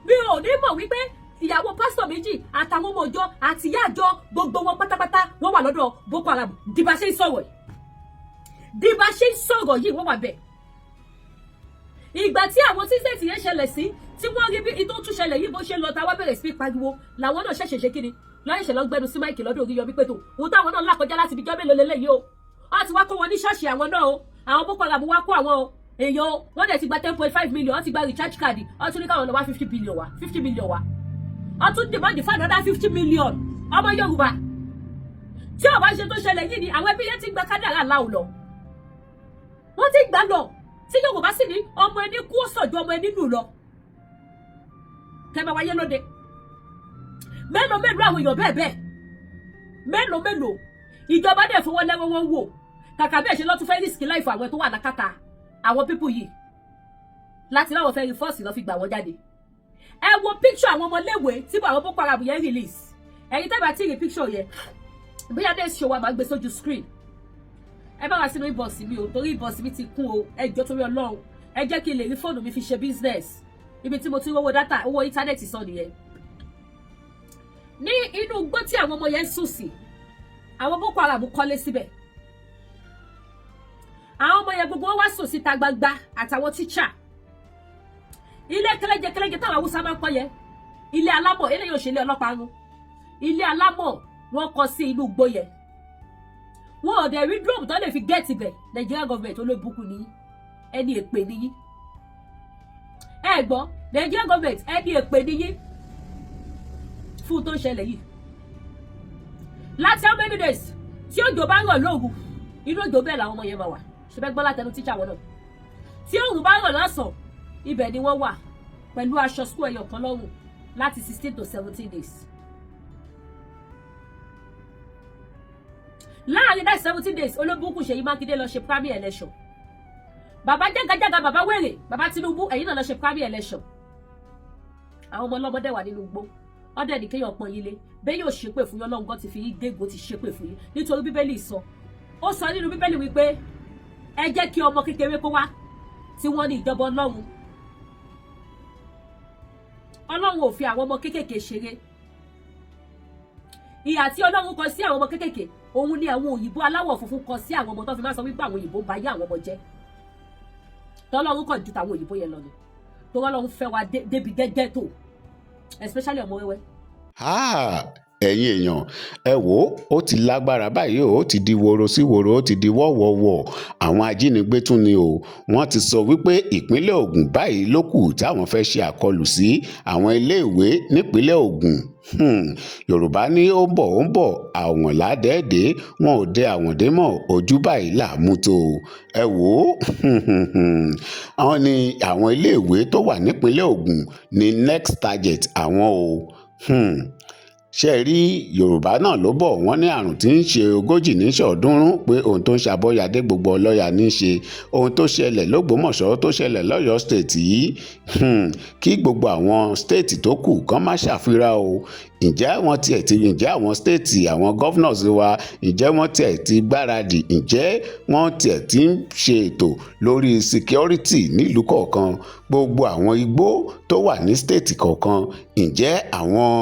mi ò ní mọ̀ wípé ìyàwó pásítọ̀ méjì àtàwọn ọmọ ìjọ àti ìyá àjọ, gbogbo wọn pátápátá, wọ́n wà lọ́dọ̀ Boko Haram. Dìbà ṣe ń sọ̀rọ̀ yìí, dìbà ṣe ń sọ̀rọ̀ yìí, wọ́n wà bẹ́ẹ̀. Ìgbà tí àwọn tíṣẹ̀tì yẹn ṣẹlẹ̀ sí, tí wọ́n rí bí ìtò tún ṣẹlẹ̀ yìí bó ṣe lọ, ta wá bẹ̀rẹ̀ sí pariwo, làwọn náà ṣẹ̀ṣẹ̀ ṣe kíni lọ́yẹ̀ṣẹ̀ lọ gbẹnu sí mic lọ́dọ̀ Oríyọmí pé tó òun táwọn náà là kọjá láti fi jọ́ mélòó lélẹ́yìí o. Wọ́n ti wá kó wọn ní ṣọ́ọ̀ṣì àwọn náà o. Àwọn Boko Haram wá kó àwọn èèyàn o. Wọ́n dẹ̀ ti gba 10.5 million, wọ́n ti gba recharge card. Wọ́n tún ní káwọn lọ wá 50 billion wá, 50 million wá. Wọ́n tún demand for another 50 million. Ọmọ Yorùbá, tí ó bá ṣe tó ṣẹlẹ̀ yìí ni, àwọn ẹbí yẹn ti gba kádàrá láò lọ, wọ́n ti gbà lọ. Tí Yorùbá sì ní ọmọ ẹni kú ó sọ̀jọ́ ọmọ ẹni nù lọ. Kẹ́ máa wáyé lóde. Mélòó mélòó àwọn èèyàn bẹ́ẹ̀ bẹ́ẹ̀, mélòó mélòó. Ìjọba dẹ̀ fọwọ́ lẹ́wọ́, wọn wò. Kàkà bẹ́ẹ̀ ṣe lọ́tún fẹ́ risk life àwọn tó wà lákàtà àwọn people yìí láti láwọn fẹ́ rí force lọ́ fi gbà wọ́n jáde. Ẹ wo picture àwọn ọmọléèwé tí àwọn Boko Haram yẹn release. Ẹ̀yin tẹ́ bá tí rí picture yẹn, bóyá next show wa, máa gbé sójú screen. Ẹ bá wá sínú inbox mi o, torí inbox mi ti kún o. Ẹ jọ̀ọ́, torí Ọlọ́run, ẹ jẹ́ kí n lè rí fóònù mi fi ṣe business. Ibi tí mo ti rówó data, owó internet sọ nìyẹn. Ní inú igbó tí àwọn ọmọ yẹn ń sùn sí, àwọn Boko Haram kọ́lé síbẹ̀. Àwọn ọmọ yẹn gbogbo wọn wá sùn síta gbangba àtàwọn tíṣà. Ilé kẹlẹjẹ kẹlẹjẹ táwọn Haúsá máa ń kọ́ yẹn, ilé alámọ̀, eléyìí ò ṣe ilé ọlọ́pàá rún, ilé alámọ̀ wọ́n kọ́ sí inú igbó yẹn. Wọn ò dẹ̀ rí drone tó lè fi get ibẹ̀. Nigeria government, olóbùkún nìyí, ẹni èpè nìyí. Ẹ gbọ́, Nigeria government, ẹni èpè nìyí fún tó ń ṣẹlẹ̀ yìí. Láti how many days, tí òjò bá ń rọ̀ lóru, inú òjò bẹ́ẹ̀ làwọn ọmọ yẹn máa wà. Ṣe fẹ́ gbọ́ látẹnu tíṣà wọn náà? Tí òòrùn bá rọ̀ lọ́sàn, ibẹ̀ ni wọ́n wà pẹ̀lú aṣọ school ẹyọ kan lọ́rùn láti 16 to 17 days. Láàrin that 17 days, olóbùkún Ṣèyí Mákindé lọ ṣe primary election. Bàbá jágajàga, bàbá wèrè, bàbá Tinubu, ẹ̀yin náà lọ ṣe primary election. Àwọn ọmọ ọlọ́mọdé wà nínú igbó. Ọdẹ ní kéèyàn pọn yín lé bẹ́ẹ̀ yóò ṣépè fún yín. Ọlọ́run gan ti fi yín gégùn, ti ṣépè fún yín, nítorí Bíbélì sọ, ó sọ nínú Bíbélì wípé ẹ jẹ́ kí ọmọ kékeré kó wá, tí wọ́n ní ìjọba Ọlọ́run. Ọlọ́run ò fi àwọn ọmọ kékèké ṣeré. Ìhà tí Ọlọ́run kọ sí àwọn ọmọ kékèké, òun ni àwọn òyìnbó aláwọ̀ funfun kọ sí àwọn ọmọ, tó fi máa sọ wípé àwọn òyìnbó ń ba ayé àwọn ọmọ jẹ́. Tọ́lọ́run kàn ju tàwọn òyìnbó yẹn lọ ni, tọ́lọ́run fẹ́ wa débi gẹ́gẹ́ tó, especially ọmọ wẹ́wẹ́. Ah, ẹ̀yin èèyàn, ẹ wò ó, ó ti lágbára báyìí o. Ó ti di woro sí woro, ó ti di wọ́wọ́wọ́. Àwọn ajínigbé tún ni o. Wọ́n ti sọ wípé ìpínlẹ̀ Ògùn báyìí ló kù táwọn fẹ́ ṣe àkọlù sí àwọn iléèwé nípínlẹ̀ Ògùn. Yorùbá ní ó ń bọ̀, ó ń bọ̀, àwọn ládẹ́ẹ̀dẹ́ wọn ò dẹ àwọn dé mọ́ ojú báyìí là á mú tó o. Ẹ wò ó, àwọn ní àwọn iléèwé tó wà nípínlẹ̀ Ògùn ní next target àwọn o. Ṣe é rí, Yorùbá náà ló bọ̀, wọ́n ní àrùn tí ń ṣe 40 ní ṣọ̀ọ́dúnrún, pé ohun tó ń ṣàbọ̀yàdé gbogbo ọlọ́yà ní í ṣe. Ohun tó ṣẹlẹ̀ lọ́gbọ́mọ̀ṣọ́, tó ṣẹlẹ̀ lọ́yọ̀ọ́ State yìí, kí gbogbo àwọn state tó kù kán má ṣàfihàn o. Ǹjẹ́ wọ́n tiẹ̀ ti, ǹjẹ́ àwọn state, àwọn governors wa, ǹjẹ́ wọ́n tiẹ̀ ti gbáradì? Ǹjẹ́ wọ́n tiẹ̀ ti ń ṣe ètò lórí security nílùú kọ̀ọ̀kan, gbogbo àwọn igbó tó wà ní state kọ̀ọ̀kan? Ǹjẹ́ àwọn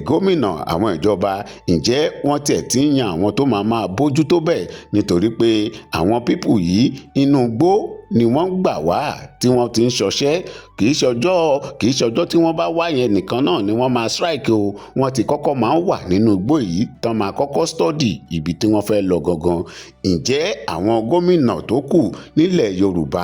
gómìnà, àwọn ìjọba, ǹjẹ́ wọ́n tiẹ̀ ti ń yan àwọn tó máa máa bójútó bẹ́ẹ̀? Nítorí pé àwọn people yìí, inú igbó ni wọ́n gbà wá tí wọ́n ti ń ṣọṣẹ́. Kì í ṣọjọ́ tí wọ́n bá wá yẹn nìkan náà ni wọ́n máa strike o. Wọ́n ti kọ́kọ́ máa ń wà nínú igbó yìí tán, máa kọ́kọ́ study ibi tí wọ́n fẹ́ lọ gangan. Ǹjẹ́ àwọn gómìnà tó kù nílẹ̀ Yorùbá,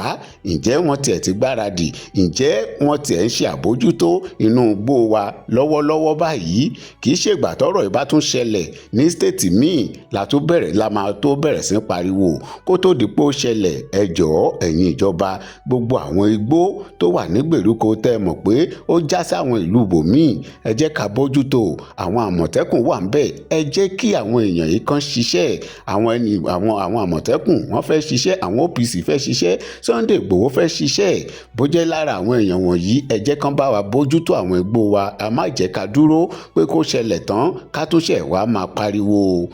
ǹjẹ́ wọ́n tiẹ̀ ti gbáradì? Ǹjẹ́ wọ́n tiẹ̀ ń ṣe àbójútó inú igbó wa lọ́wọ́lọ́wọ́ báyìí? Kì í ṣègbà tọ́rọ̀ ìbá tún ṣẹlẹ̀ ní state míì la tó bẹ̀rẹ̀, la máa tó bẹ̀rẹ̀ sí pariwo. Kó tó di pé ó ṣẹlẹ̀, ẹ jọ̀ọ́, ẹ̀yin ìjọba, gbogbo àwọn igbó tó wà ní gbèríko tẹ́ ẹ mọ̀ pé ó já sáwọn ìlú bòmíì, ẹ jẹ́ ká bójútó. Àwọn Àmọ̀tẹ́kùn wà ń bẹ̀, ẹ jẹ́ kí àwọn èèyàn yìí kan ṣiṣẹ́. Àwọn ẹni àwọn Àmọ̀tẹ́kùn, wọ́n fẹ́ ṣiṣẹ́, àwọn OPC fẹ́ ṣiṣẹ́, Sunday Igboho fẹ́ ṣiṣẹ́. Bó jẹ́ lára àwọn èèyàn wọ̀nyí, ẹ jẹ́ kán bá wa bójútó àwọn igbó wa. A má jẹ́ ká dúró pé kó ṣẹlẹ̀ tán ká tó ṣẹ̀ wá máa pariwo.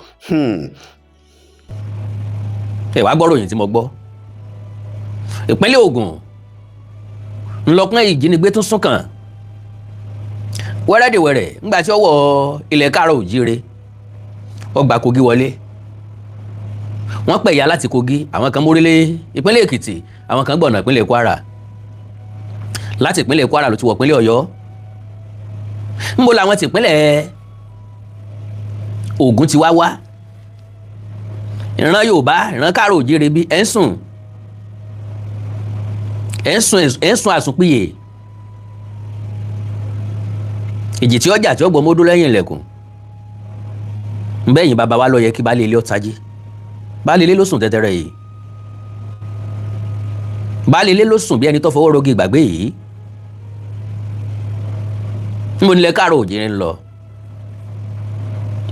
Ẹ wá gbọ́ ròyìn tí mo gbọ́. Ìpínlẹ̀ Ògùn ńlọpọ́n ìjínigbé tún sún kàn wẹ́rẹ́dìwẹ̀rẹ̀ ńgbà tí ọwọ́ ilẹ̀ káàrọ̀ òjíire ọgbà Kogi wọlé. Wọ́n pẹ̀ ya láti Kogi, àwọn kan mórílé ìpínlẹ̀ Èkìtì, àwọn kan gbọ̀nà ìpínlẹ̀ Kwara. Láti ìpínlẹ̀ Kwara ló ti wọ̀ ìpínlẹ̀ Ọ̀yọ́. Ńbo làwọn ti ìpínlẹ̀ Ògùn ti wá wá? Ìran Yorùbá, ìran káàrọ̀ òjíire, bí ẹ̀ ń sùn, ẹ̀ ń sùn, ẹ̀ ń sùn àsùnpìyè. Ìjì tí ọjà tí ó gbọmọdún lẹ́yìn ilẹ̀kùn nbẹ́yìn bàbá wa lọ yẹ kí baálé ilé ọ̀tají. Baálé ilé ló sùn tẹ́tẹ́rẹ́ yìí, baálé ilé ló sùn bí ẹni tó fọwọ́ rogi ìgbàgbé yìí. Níbo nílẹ̀ káàrọ̀ òjìrì ń lọ?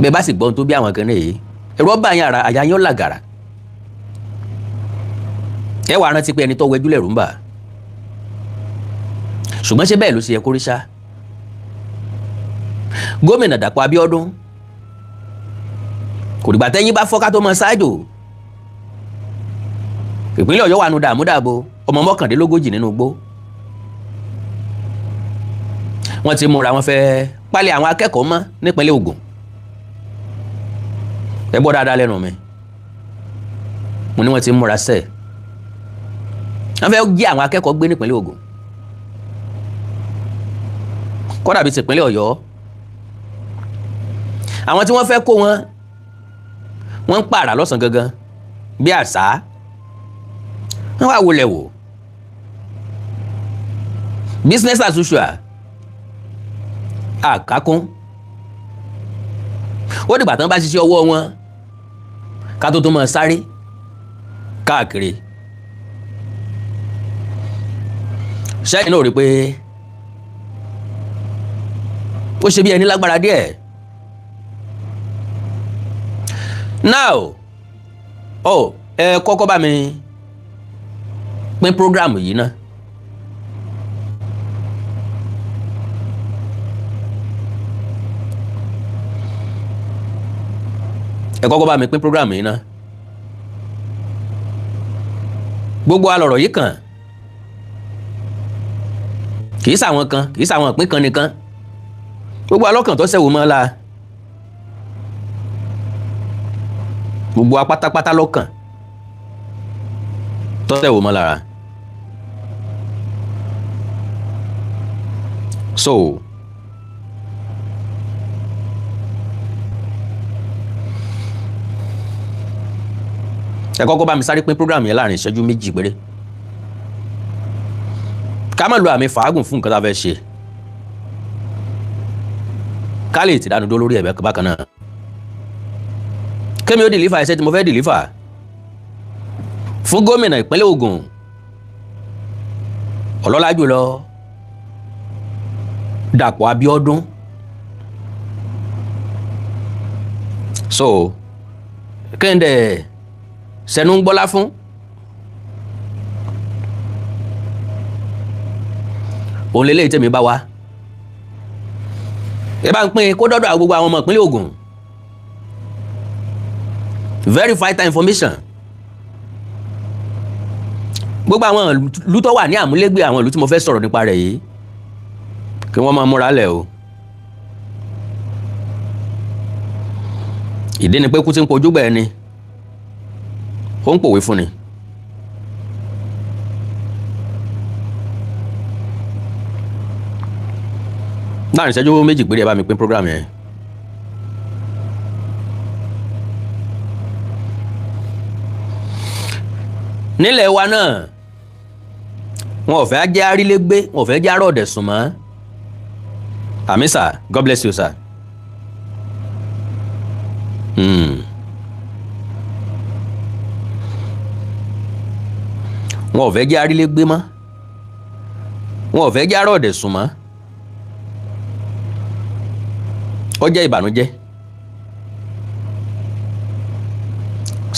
Bẹ́ẹ̀ bá sì gbọ́n tó bí àwọn kan yìí, ẹ̀rọ bá yín, ara àyà yín ó làgàrà. Ẹ wàá rántí pé ẹni tó wẹjú lẹ̀rú ń bà. Ṣùgbọ́n ṣé bẹ́ẹ̀ ló ṣe yẹ kó rí ṣá? Gómìnà Dàpọ̀ Abíọ́dún, kò dìgbà tẹ́yìn bá fọ́ ká tó mọ ṣáájò. Ìpínlẹ̀ Ọ̀yọ́ wà nù dààmú dààbò, ọmọ 39 nínú igbó. Wọ́n ti múra, wọn fẹ́ palẹ̀ àwọn akẹ́kọ̀ọ́ mọ́ nípínlẹ̀ Ògùn. Ẹ gbọ́ dáadáa lẹ́nu mi, mo ní wọ́n ti múra sẹ́ẹ̀, wọ́n fẹ́ jí àwọn akẹ́kọ̀ọ́ gbé nípínlẹ̀ Ògùn, kódà bíi tìpínlẹ̀ Ọ̀yọ́. Àwọn tí wọ́n fẹ́ kó wọn, wọ́n ń pààrà lọ́sàn gangan bí àṣà. Wọ́n wá wọlé wò, business as usual àkákún. Ó dìgbà tán bá ṣiṣẹ́ ọwọ́ wọn ká tó tó máa sáré káàkiri. Sẹ́yìn náà rí i pé ó ṣe bí ẹni lágbára díẹ̀. Now, oh, ẹ kọ́kọ́ bá mi pín program yìí ná. Ẹ kọ́kọ́ bá mi pín program yìí ná. Gbogbo alọ̀rọ̀ yìí kàn, kì í ṣàwọn kan, kì í ṣàwọn ìpín kan nìkan, gbogbo alọ́kàn tó ṣẹ̀wò mọ́ la, gbogbo apátápátá lọ́kàn tó ṣẹ̀wò mọ́ lára. So ẹ kọ́kọ́ bá mi sáré pín program yẹn láàrin ìṣẹ́jú 2 péré, ká má lo àmì fàágùn fún nǹkan tá a fẹ́ ṣe, ká lè tìdánu dó lórí ẹ̀bẹ̀ bákan náà. Kémi ó deliver iṣẹ́ tí mo fẹ́ deliver fún gómìnà ìpínlẹ̀ Ògùn, ọlọ́lá jùlọ Dàpọ̀ Abíọ́dún. So kéde sẹnu ń gbọ́lá fún òun lélẹ́yìí tẹ̀mí bá wa. Ẹ bá ń pín kó dọ́dọ̀ gbogbo àwọn ọmọ ìpínlẹ̀ Ògùn. Very vital information. Gbogbo àwọn ìlú tó wà ní àmúlégbé àwọn ìlú tí mo fẹ́ sọ̀rọ̀ nípa rẹ̀ yìí, kí wọ́n máa múra lẹ̀ o. Ìdí ni pé kú tí ń pojú gbẹ̀ ni ó ń pòwe fún ni. Láàrin ìṣẹ́jú 2 péré, ẹ bá mi pín program yẹn. Nílẹ̀ wa náà, wọn ò fẹ́ jẹ́ arílégbé, wọn ò fẹ́ jẹ́ arọ̀dẹ̀ sùn mọ́. Àmín sir, God bless you sir. Wọn ò fẹ́ jẹ́ arílégbé mọ́, wọn ò fẹ́ jẹ́ arọ̀dẹ̀ sùn mọ́. Ó jẹ́ ìbànújẹ́.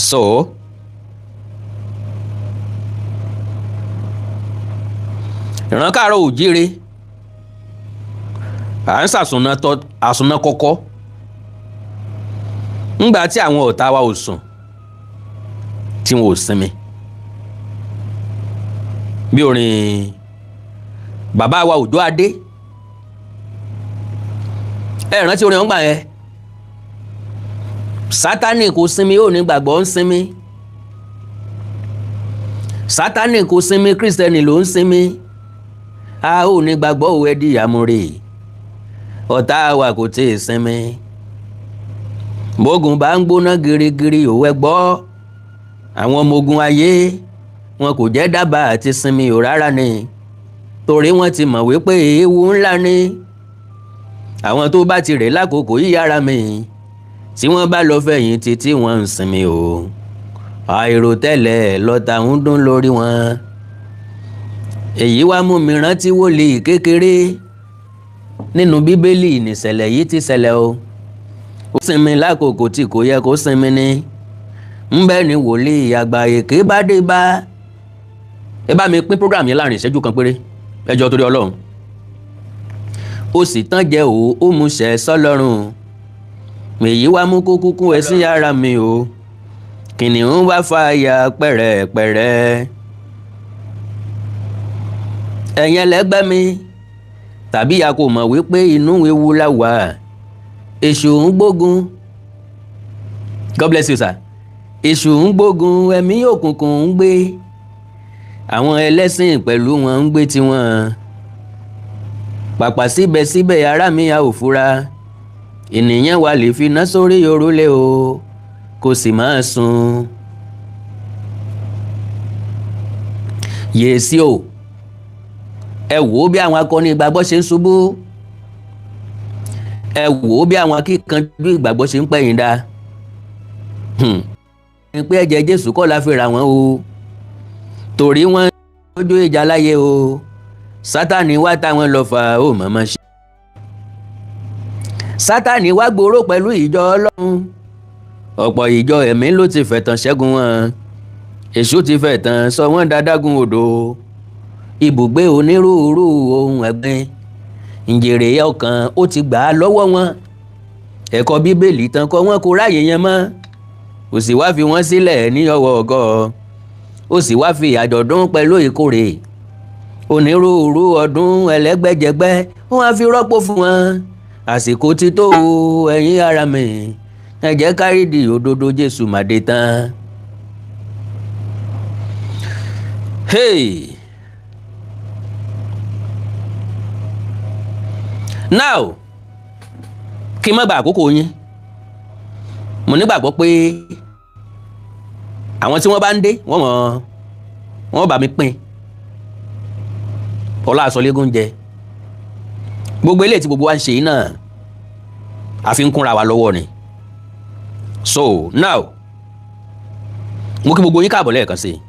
So ìran káàárọ̀ òjíire, à ń sàsùnà àsùnà kọ́kọ́ ńgbà tí àwọn ọ̀tá wa ò sùn, tí wọn ò sinmi, bí orin bàbá wa Òjó Adé. Ẹ rántí orin ọ̀ngbà yẹn? Sátánì kò sinmi, ó ní gbàgbọ́ ń sinmi. Sátánì kò sinmi, Kírísítẹ́nì ló ń sinmi. A ò ní gbàgbọ́ òwe di àmúre, ọ̀tá wa kò tí ì sinmi. Bógun bá ń gbóná girigiri, òwe gbọ́ àwọn ọmọ ogun ayé wọn kò jẹ́ dábàá àti sinmi ò rárá ni, torí wọ́n ti mọ̀ wípé ewu ńlá ni. Àwọn tó bá ti rè lákòókò yíyára mi tí wọ́n bá lọ fẹ̀yìntì tí wọ́n ń sinmi o, àìròtẹ́lẹ̀ lọ́tà ń dún lórí wọn. Èyí wá mú mi rántí wòlíì kékeré nínú Bíbélì. Nìṣẹ̀lẹ̀ yìí ti ṣẹlẹ̀ o. Ó sinmi lákòókò tí kò yẹ kó sinmi ni. Ńbẹ́ ni wòlíì àgbà èké bá dé bá. Ẹ bá mi pín program yẹn láàrin ìṣẹ́jú kan péré, ẹ jọ̀ọ́, torí Ọlọ́run. Ó sì tán jẹ́ o, ó mú ṣẹ́ sọ́lọ́run. Èyí wá mú kó kúkú ẹ sí ara mi o. Kìnìún wá fàyà pẹ̀rẹ̀pẹ̀rẹ̀. Ẹ̀yin ẹlẹgbẹ́ mi, tàbí a kò mọ̀ wípé inú ewu la wà? Èṣù ń gbógun. God bless you, sir. Èṣù ń gbógun, ẹ̀mí òkùnkùn ń gbé, àwọn ẹlẹ́sìn pẹ̀lú wọn ń gbé tiwọn pàpà. Síbẹ̀síbẹ̀, ará mi, a ò fura. Ènìyàn wa lè fi iná sórí òrùlé o, kò sì máa sùn. Yèsí o, ẹ wò ó bí àwọn akọni ìgbàgbọ́ ṣe ń ṣubú. Ẹ wò ó bí àwọn akíkanjú ìgbàgbọ́ ṣe ń pẹ̀yìn dà. Ní pé ẹ̀jẹ̀ Jésù kọ́ la fi rà wọ́n o, torí wọ́n lójú ìjà láyé o. Sátani wá táwọn lọ fà ó mọ̀mọ́ ṣe. Sátani wá gbòòrò pẹ̀lú ìjọ Ọlọ́run. Ọ̀pọ̀ ìjọ ẹ̀mí ló ti fẹ̀tàn ṣẹ́gun wọn. Èṣù ti fẹ̀tàn sọ wọ́n dadágún odò, ibùgbé onírúurú ohun ẹ̀gbin. Ǹjèrè ọkàn ó ti gbà á lọ́wọ́ wọn. Ẹ̀kọ́ Bíbélì tán kọ́ wọn kò ráàyè yẹn mọ́. Ó sì wá fi wọ́n sílẹ̀ ní ọwọ́ ọgọ́. Ó sì wá fi àjọ̀dún pẹ̀lú ìkórè, onírúurú ọdún ẹlẹ́gbẹ́jẹgbẹ́, wọ́n á fi rọ́pò fún wọn. Àsìkò ti tó o, ẹ̀yin ara mi, ẹ jẹ́ ká rídìí òdodo Jésù màdé tán. Hey! Now, kí n má gba àkókò yín, mo nígbàgbọ́ pé àwọn tí wọ́n bá ń dé, wọ́n mọ̀, wọ́n bá mi pín ọlá àsọlégún jẹ. Gbogbo eléyìí tí gbogbo wa ń ṣe yìí náà, àfi ń kúnra wa lọ́wọ́ ni. So now, mo kí gbogbo yín káàbọ̀ lẹ́ẹ̀kan sí i.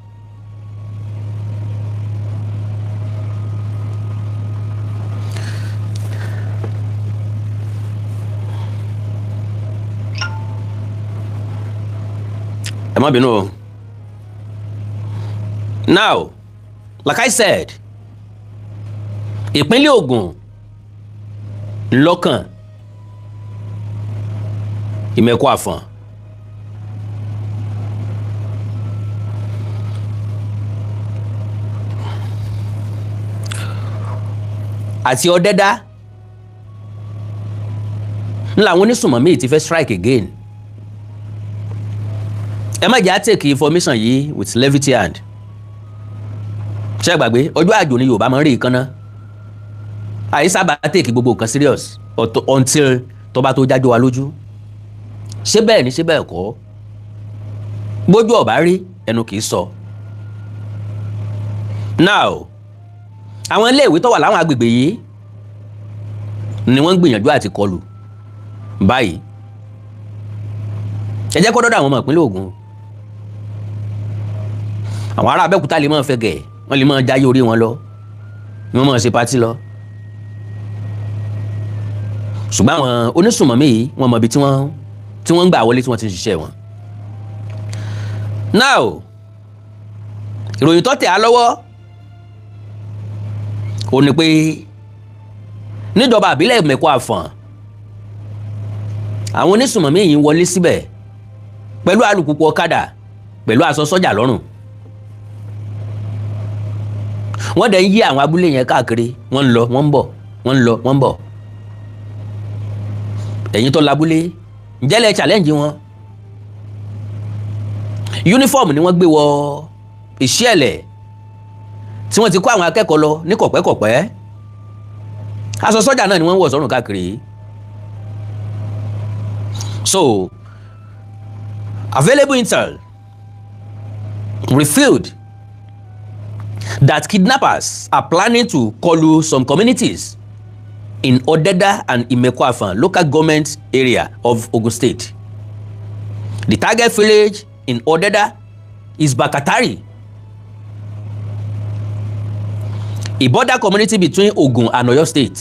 Ẹ má bínú o. Now, like I said, ìpínlẹ̀ Ògùn lọ́kàn Ìmẹ̀kọ Àfọ̀n, àti Ọ̀dẹ́dá ńlá àwọn onísùnmọ̀mí ti fẹ́ strike again. Ẹ má jẹ́ á take information yìí with levity hand. Ṣé ẹ gbàgbé, ọjọ́ àjò ni Yorùbá máa ń rí ìkànnà. Àyè sábà take gbogbo nǹkan serious until tó bá tó jájọ́ wa lójú. Ṣé bẹ́ẹ̀ ni? Ṣé bẹ́ẹ̀ kọ́? Bójú ọ̀bá rí, ẹnu kì í sọ. Now, àwọn iléèwé tó wà láwọn agbègbè yìí ni wọ́n ń gbìyànjú àti kọlù báyìí. Ẹ jẹ́ kó dọ́dọ̀ àwọn ọmọ ìpínlẹ̀ Ògùn. Àwọn ará Abẹ́òkúta lè máa fẹ́ gẹ̀, wọ́n lè máa jáyé orí wọn lọ, wọ́n máa ṣe party lọ, ṣùgbọ́n àwọn onísùnmọ̀mí yìí, wọ́n mọ ibi tí wọ́n ń gbà wọlé, tí wọ́n ti ń ṣiṣẹ́ wọn. Now, ìròyìn tó tẹ̀ á lọ́wọ́ ó ní pé níjọba àbílẹ̀ Ìmẹ̀kọ Àfọ̀n, àwọn onísùnmọ̀mí yìí ń wọlé síbẹ̀ pẹ̀lú alùpùpù ọ̀kadà, pẹ̀lú aṣọ sọ́jà lọ́rùn. Wọ́n dẹ̀ ń yí àwọn abúlé yẹn káàkiri. Wọ́n ń lọ, wọ́n ń bọ̀, wọ́n ń lọ, wọ́n ń bọ̀. Ẹ̀yin tó labúlé, ǹjẹ́ lẹ challenge wọn? Uniform ni wọ́n gbé wọ Ìṣẹ̀lẹ̀ tí wọ́n ti kó àwọn akẹ́kọ̀ọ́ lọ ní kọ̀pẹ́kọ̀pẹ́. Aṣọ sọ́jà náà ni wọ́n ń wọ̀ sọ́rùn káàkiri. So available intel revealed that kidnappers are planning to kọlu some communities in Odeda and Imeko-Afon local government area of Ogun State. The target village in Odeda is Bakatari, a border community between Ogun and Oyo State.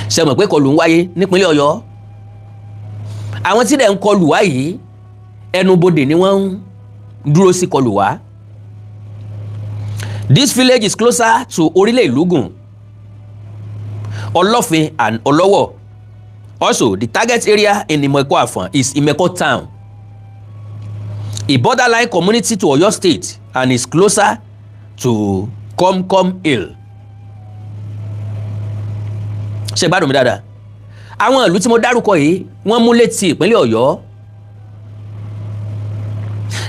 Ṣe mọ̀ pé kọlù ń wáyé nípínlẹ̀ Ọ̀yọ́? Àwọn tí dẹ̀ ń kọlù wá yìí, ẹnubodè ni wọ́n ń dúró sí kọlù wá. This village is closer to Orílẹ̀ Ìlúgùn, Ọlọ́fin and Ọlọ́wọ̀. Also, the target area in Imeko-Afon is Imeko town, a borderline community to Oyo State, and is closer to Komkom Hill. Ṣe gbádùn mi dáadáa? Àwọn ìlú tí mo dárúkọ yìí, wọ́n mú létí ìpínlẹ̀ Ọ̀yọ́.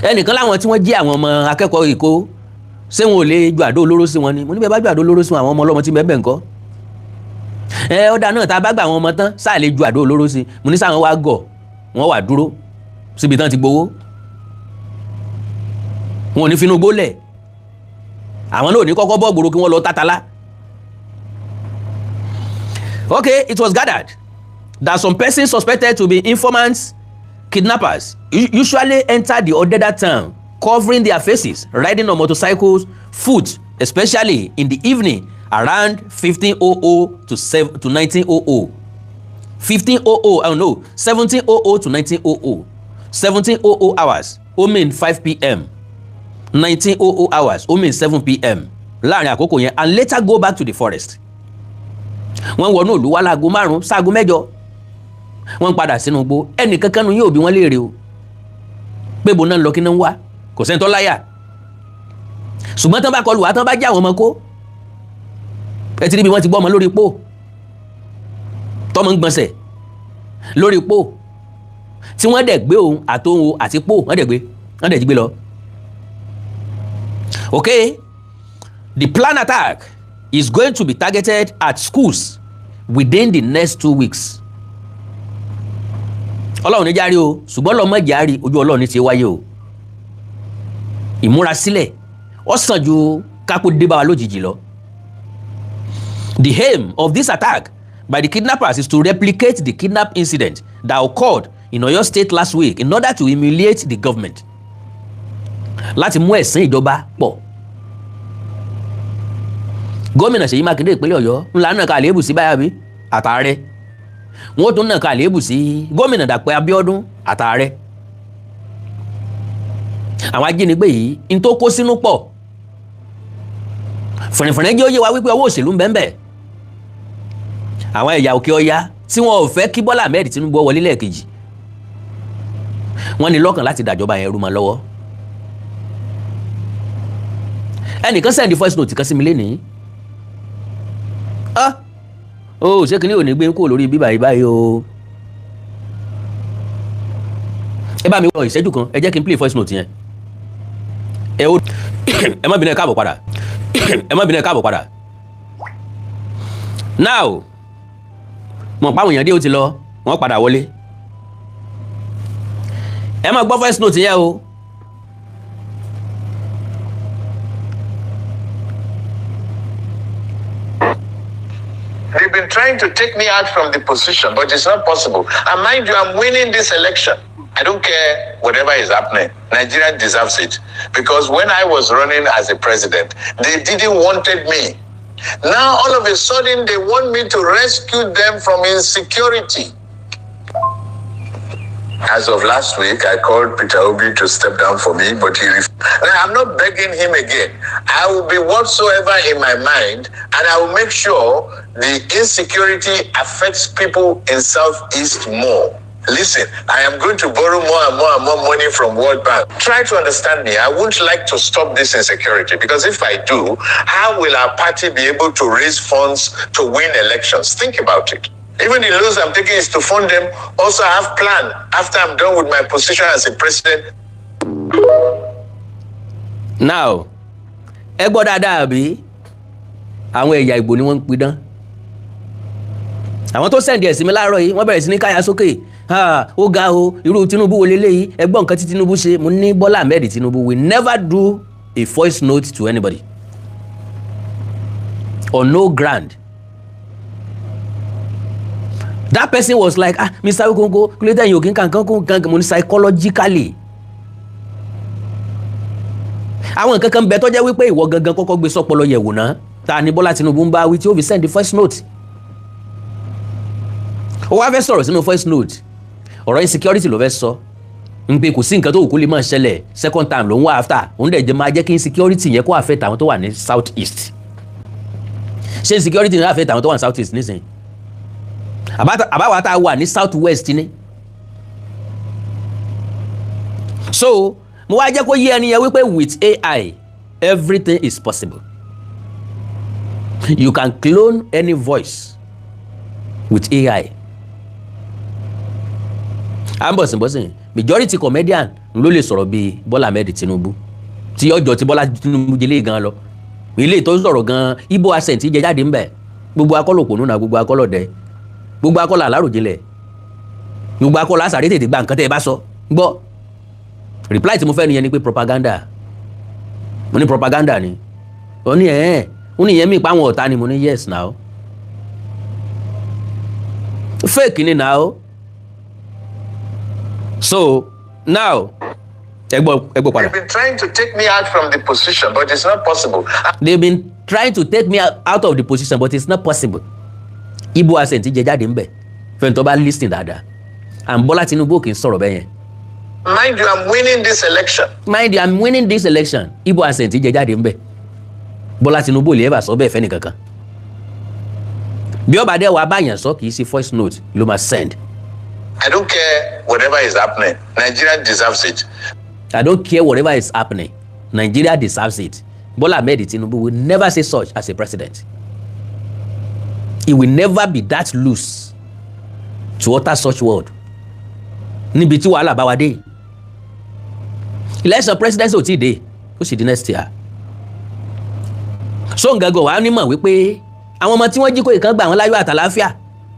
Ẹnìkan láwọn tí wọ́n jí àwọn ọmọ akẹ́kọ̀ọ́ ìkó, ṣé wọn ò lè ju àdó olóró sí wọn ni? Mo ní bẹ́ẹ̀ bá ju àdó olóró sí wọn, àwọn ọmọ ọlọ́mọ tí bẹ́ẹ̀ bẹ́ẹ̀ ńkọ́? Ẹ ọ̀dà náà, tá a bá gba àwọn ọmọ tán, sáà lè ju àdó olóró sí. Mo ní sáwọn wá gọ̀, wọ́n wà dúró síbi tán ti gbowó, wọn ò ní finú gbólẹ̀. Àwọn náà ò ní kọ́kọ́ bọ́ gbòòrò kí wọ́n lọ tátàlá. Okay, it was gathered that some persons suspected to be informants, kidnappers, usually enter the Odeda town covering their faces, riding on motorcycles, foot, especially in the evening around 15:00 to 7 to 19:00. 15:00, I don't know, 17:00 to 19:00. 17:00 hours, ó mean 5 p.m. 19:00 hours, ó mean 7 p.m. Láàrin àkókò yẹn, and later go back to the forest. Wọ́n wọnú ìlú wá láago 5 sáago 8, wọ́n padà sínú igbó. Ẹnìkankan nu yóò bí wọ́n léèrè o pé bo náà ń lọ, kí náà ń wá. Kò sẹ́ni tó láyà. Ṣùgbọ́n tán bá kọlù wá, tán bá já àwọn ọmọ kó, ẹ ti rí bí wọ́n ti gbọ́ ọmọ lórí pò, tọmọ ń gbọ̀nsẹ̀ lórí pò, tí wọ́n dẹ̀ gbé òun àtòun àti pò, wọ́n dẹ̀ gbé, wọ́n dẹ̀ jí gbé lọ. Okay, the plan attack is going to be targeted at schools within the next 2 weeks. Ọlọ́run ní járe o, ṣùgbọ́n Ọlọ́run má járe, ojú Ọlọ́run ní ti wáyé o. Ìmúrasílẹ̀ ó sàn ju kákó dé bá wa lójijì lọ. The aim of this attack by the kidnappers is to replicate the kidnap incident that occurred in Oyo State last week in order to humiliate the government. Láti mú ẹ̀sìn ìjọba pọ̀. Gómìnà Ṣèyí Mákindé ìpínlẹ̀ Ọ̀yọ́ ńlá náà ka àléébù sí báyà bí àtàrẹ. Wọ́n tún náà ka àléébù sí gómìnà Dàpọ̀ Abíọ́dún àtàrẹ. Àwọn ajínigbé yìí ń tó kó sínú pọ̀ fìrìfìrì jẹ́ ó yé wa wípé ọwọ́ òṣèlú ń bẹ ń bẹ. Àwọn ẹ̀yà òkè ọya tí wọn ò fẹ́ kí Bọ́lá Ahmed Tinubu wọlé lẹ́ẹ̀kejì, wọ́n ní lọ́kàn láti dàjọba yẹn rú mọ́ lọ́wọ́. Ẹnìkan send voice note kan sí mi lénìí. Ah, ó ṣé kí ni ò ní gbé kúrò lórí bíbá yìí báyìí o? Ẹ bá mi wọ ìṣẹ́jú kan, ẹ jẹ́ kí n play voice note yẹn. Ẹ ó ẹ má bínú, ẹ káàbọ̀ padà. Ẹ má bínú, ẹ káàbọ̀ padà. Now, mọ̀ páwọn èèyàn dé, ó ti lọ, wọ́n padà wọlé. Ẹ má gbọ́ voice note yẹn o. They've been trying to take me out from the position, but it's not possible. And mind you, I'm winning this election. I don't care whatever is happening. Nigeria deserves it. Because when I was running as a president, they didn't wanted me. Now all of a sudden they want me to rescue them from insecurity. As of last week, I called Peter Obi to step down for me, but he refused. Now, I'm not begging him again. I will be whatsoever in my mind, and I will make sure the insecurity affects people in Southeast more. Listen, I am going to borrow more and more and more money from World Bank. Try to understand me. I wouldn't like to stop this insecurity because if I do, how will our party be able to raise funds to win elections? Think about it. Even the loans I'm taking is to fund them. Also, I have plan after I'm done with my position as a president. Now, ẹ gbọ́ dáadáa bí àwọn ẹ̀yà Ìgbò ni wọ́n ń pidán. Àwọn tó send ẹ̀ sí mi láàárọ̀ yìí, wọ́n bẹ̀rẹ̀ sí ní káyà sókè. Ó ga o, irú Tinubu wo leléyìí? Ẹ gbọ́ nǹkan tí Tinubu ṣe. Mo ní Bọ́lá Ahmed Tinubu will never do a voice note to anybody on no ground. That person was like, "Ah, Mr. Okonko, kúlẹ̀tẹ̀ yìí òkè nǹkan kan kan." Mo ní psychologically, àwọn nǹkan kan bẹ tó jẹ́ wípé ìwọ gangan kọ́kọ́ gbé sọ́pọlọ yẹ̀wò náà. Ta ni Bọ́lá Tinubu ń bá wí tí ó fi send the voice note? Ó wá fẹ́ sọ̀rọ̀ sínú voice note, ọ̀rọ̀ insecurity ló fẹ́ sọ n pé kò sí nǹkan tó wù kó lè máa ṣẹlẹ̀. Second time ló ń wá after òun dẹ̀ jẹ́ máa jẹ́ kí insecurity yẹn kó affect àwọn tó wà ní South East. Ṣé insecurity ní affect àwọn tó wà ní South East nísìnyí? Àbáwá tá a wà ní South West ni. So mo wá jẹ́ kó yé ẹni yẹn wípé with AI, everything is possible. You can clone any voice with AI. À ń bọ̀sìnbọ̀sìn, majority comedian ló lè sọ̀rọ̀ bíi Bọ́lá Ahmed Tinubu, tí ọjọ́ tí Bọ́lá Tinubu jẹlé gan lọ, ilé tó ń sọ̀rọ̀ gan, Igbo accent jẹ jáde ńbẹ̀. Gbogbo akọ́lọ̀ òpònú náà, gbogbo akọ́lọ̀ dẹ, gbogbo akọ́lọ̀ aláròjinlẹ̀, gbogbo akọ́lọ̀ àsàrè tètè gba nǹkan tẹ́ ẹ bá sọ gbọ́. Reply tí mo fẹ́ nìyẹn ni pé propaganda. Mo ní propaganda ni. Ó ní ẹ̀ ẹ́, ó ní ìyẹn mi pa àwọn ọ̀tá ni. Mo ní yes now, fake ni now. So now, ẹ gbọ́, ẹ gbọ́ padà. They've been trying to take me out from the position, but it's not possible. They've been trying to take me out of the position, but it's not possible. Igbo accent jẹ jáde ńbẹ fẹ́ni tó bá listen dáadáa, and Bọ́lá Tinubu kì í sọ̀rọ̀ bẹ́yẹn. Mind you, I'm winning this election. Mind you, I'm winning this election. Igbo accent jẹ jáde ńbẹ. Bọ́lá Tinubu ò lè ever sọ bẹ́ẹ̀ fẹ́ni kankan. Bí ọba dẹ́ wàá báyàn sọ, kì í ṣe voice note ló máa send. I don't care whatever is happening. Nigeria deserves it. I don't care whatever is happening. Nigeria deserves it. Bola Ahmed Tinubu will never say such as a president. He will never be that loose to utter such word. Níbi tí wàhálà bá wa dé. Election presidency ò tí ì dé, ó sì di next year. Sóńgàgọ̀ wàá nímọ̀ wípé àwọn ọmọ tí wọ́n jí kó ìkan gbà wọ́n láyọ̀ àtàláfíà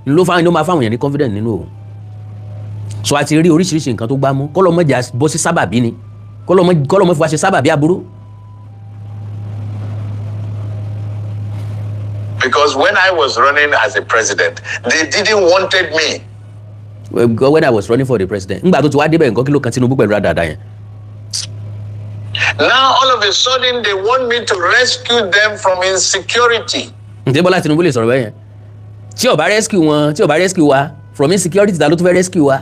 ló fáwọn ló máa fáwọn èèyàn ní confidence nínú òun. So a ti rí oríṣiríṣi nǹkan tó gbá mú. Kọ́lọ́mọ́jà bọ́ sí sábàbí ni, kọ́lọ́mọ́ fi wá ṣe sábàbí aburú. Because when I was running as a president, they didn't wanted me. When I was running for the president, ńgbà tó ti wá débẹ̀ nǹkan, kí ló kan Tinubu pẹ̀lú àdàdà yẹn? Now all of a sudden they want me to rescue them from insecurity. Ǹjẹ́ Bọ́lá Tinubu lè sọ̀rọ̀ bẹ́ẹ̀ yẹn? Tí ó bá rescue wọn, tí ó bá rescue wa from insecurity, ta ló tún fẹ́ rescue wa?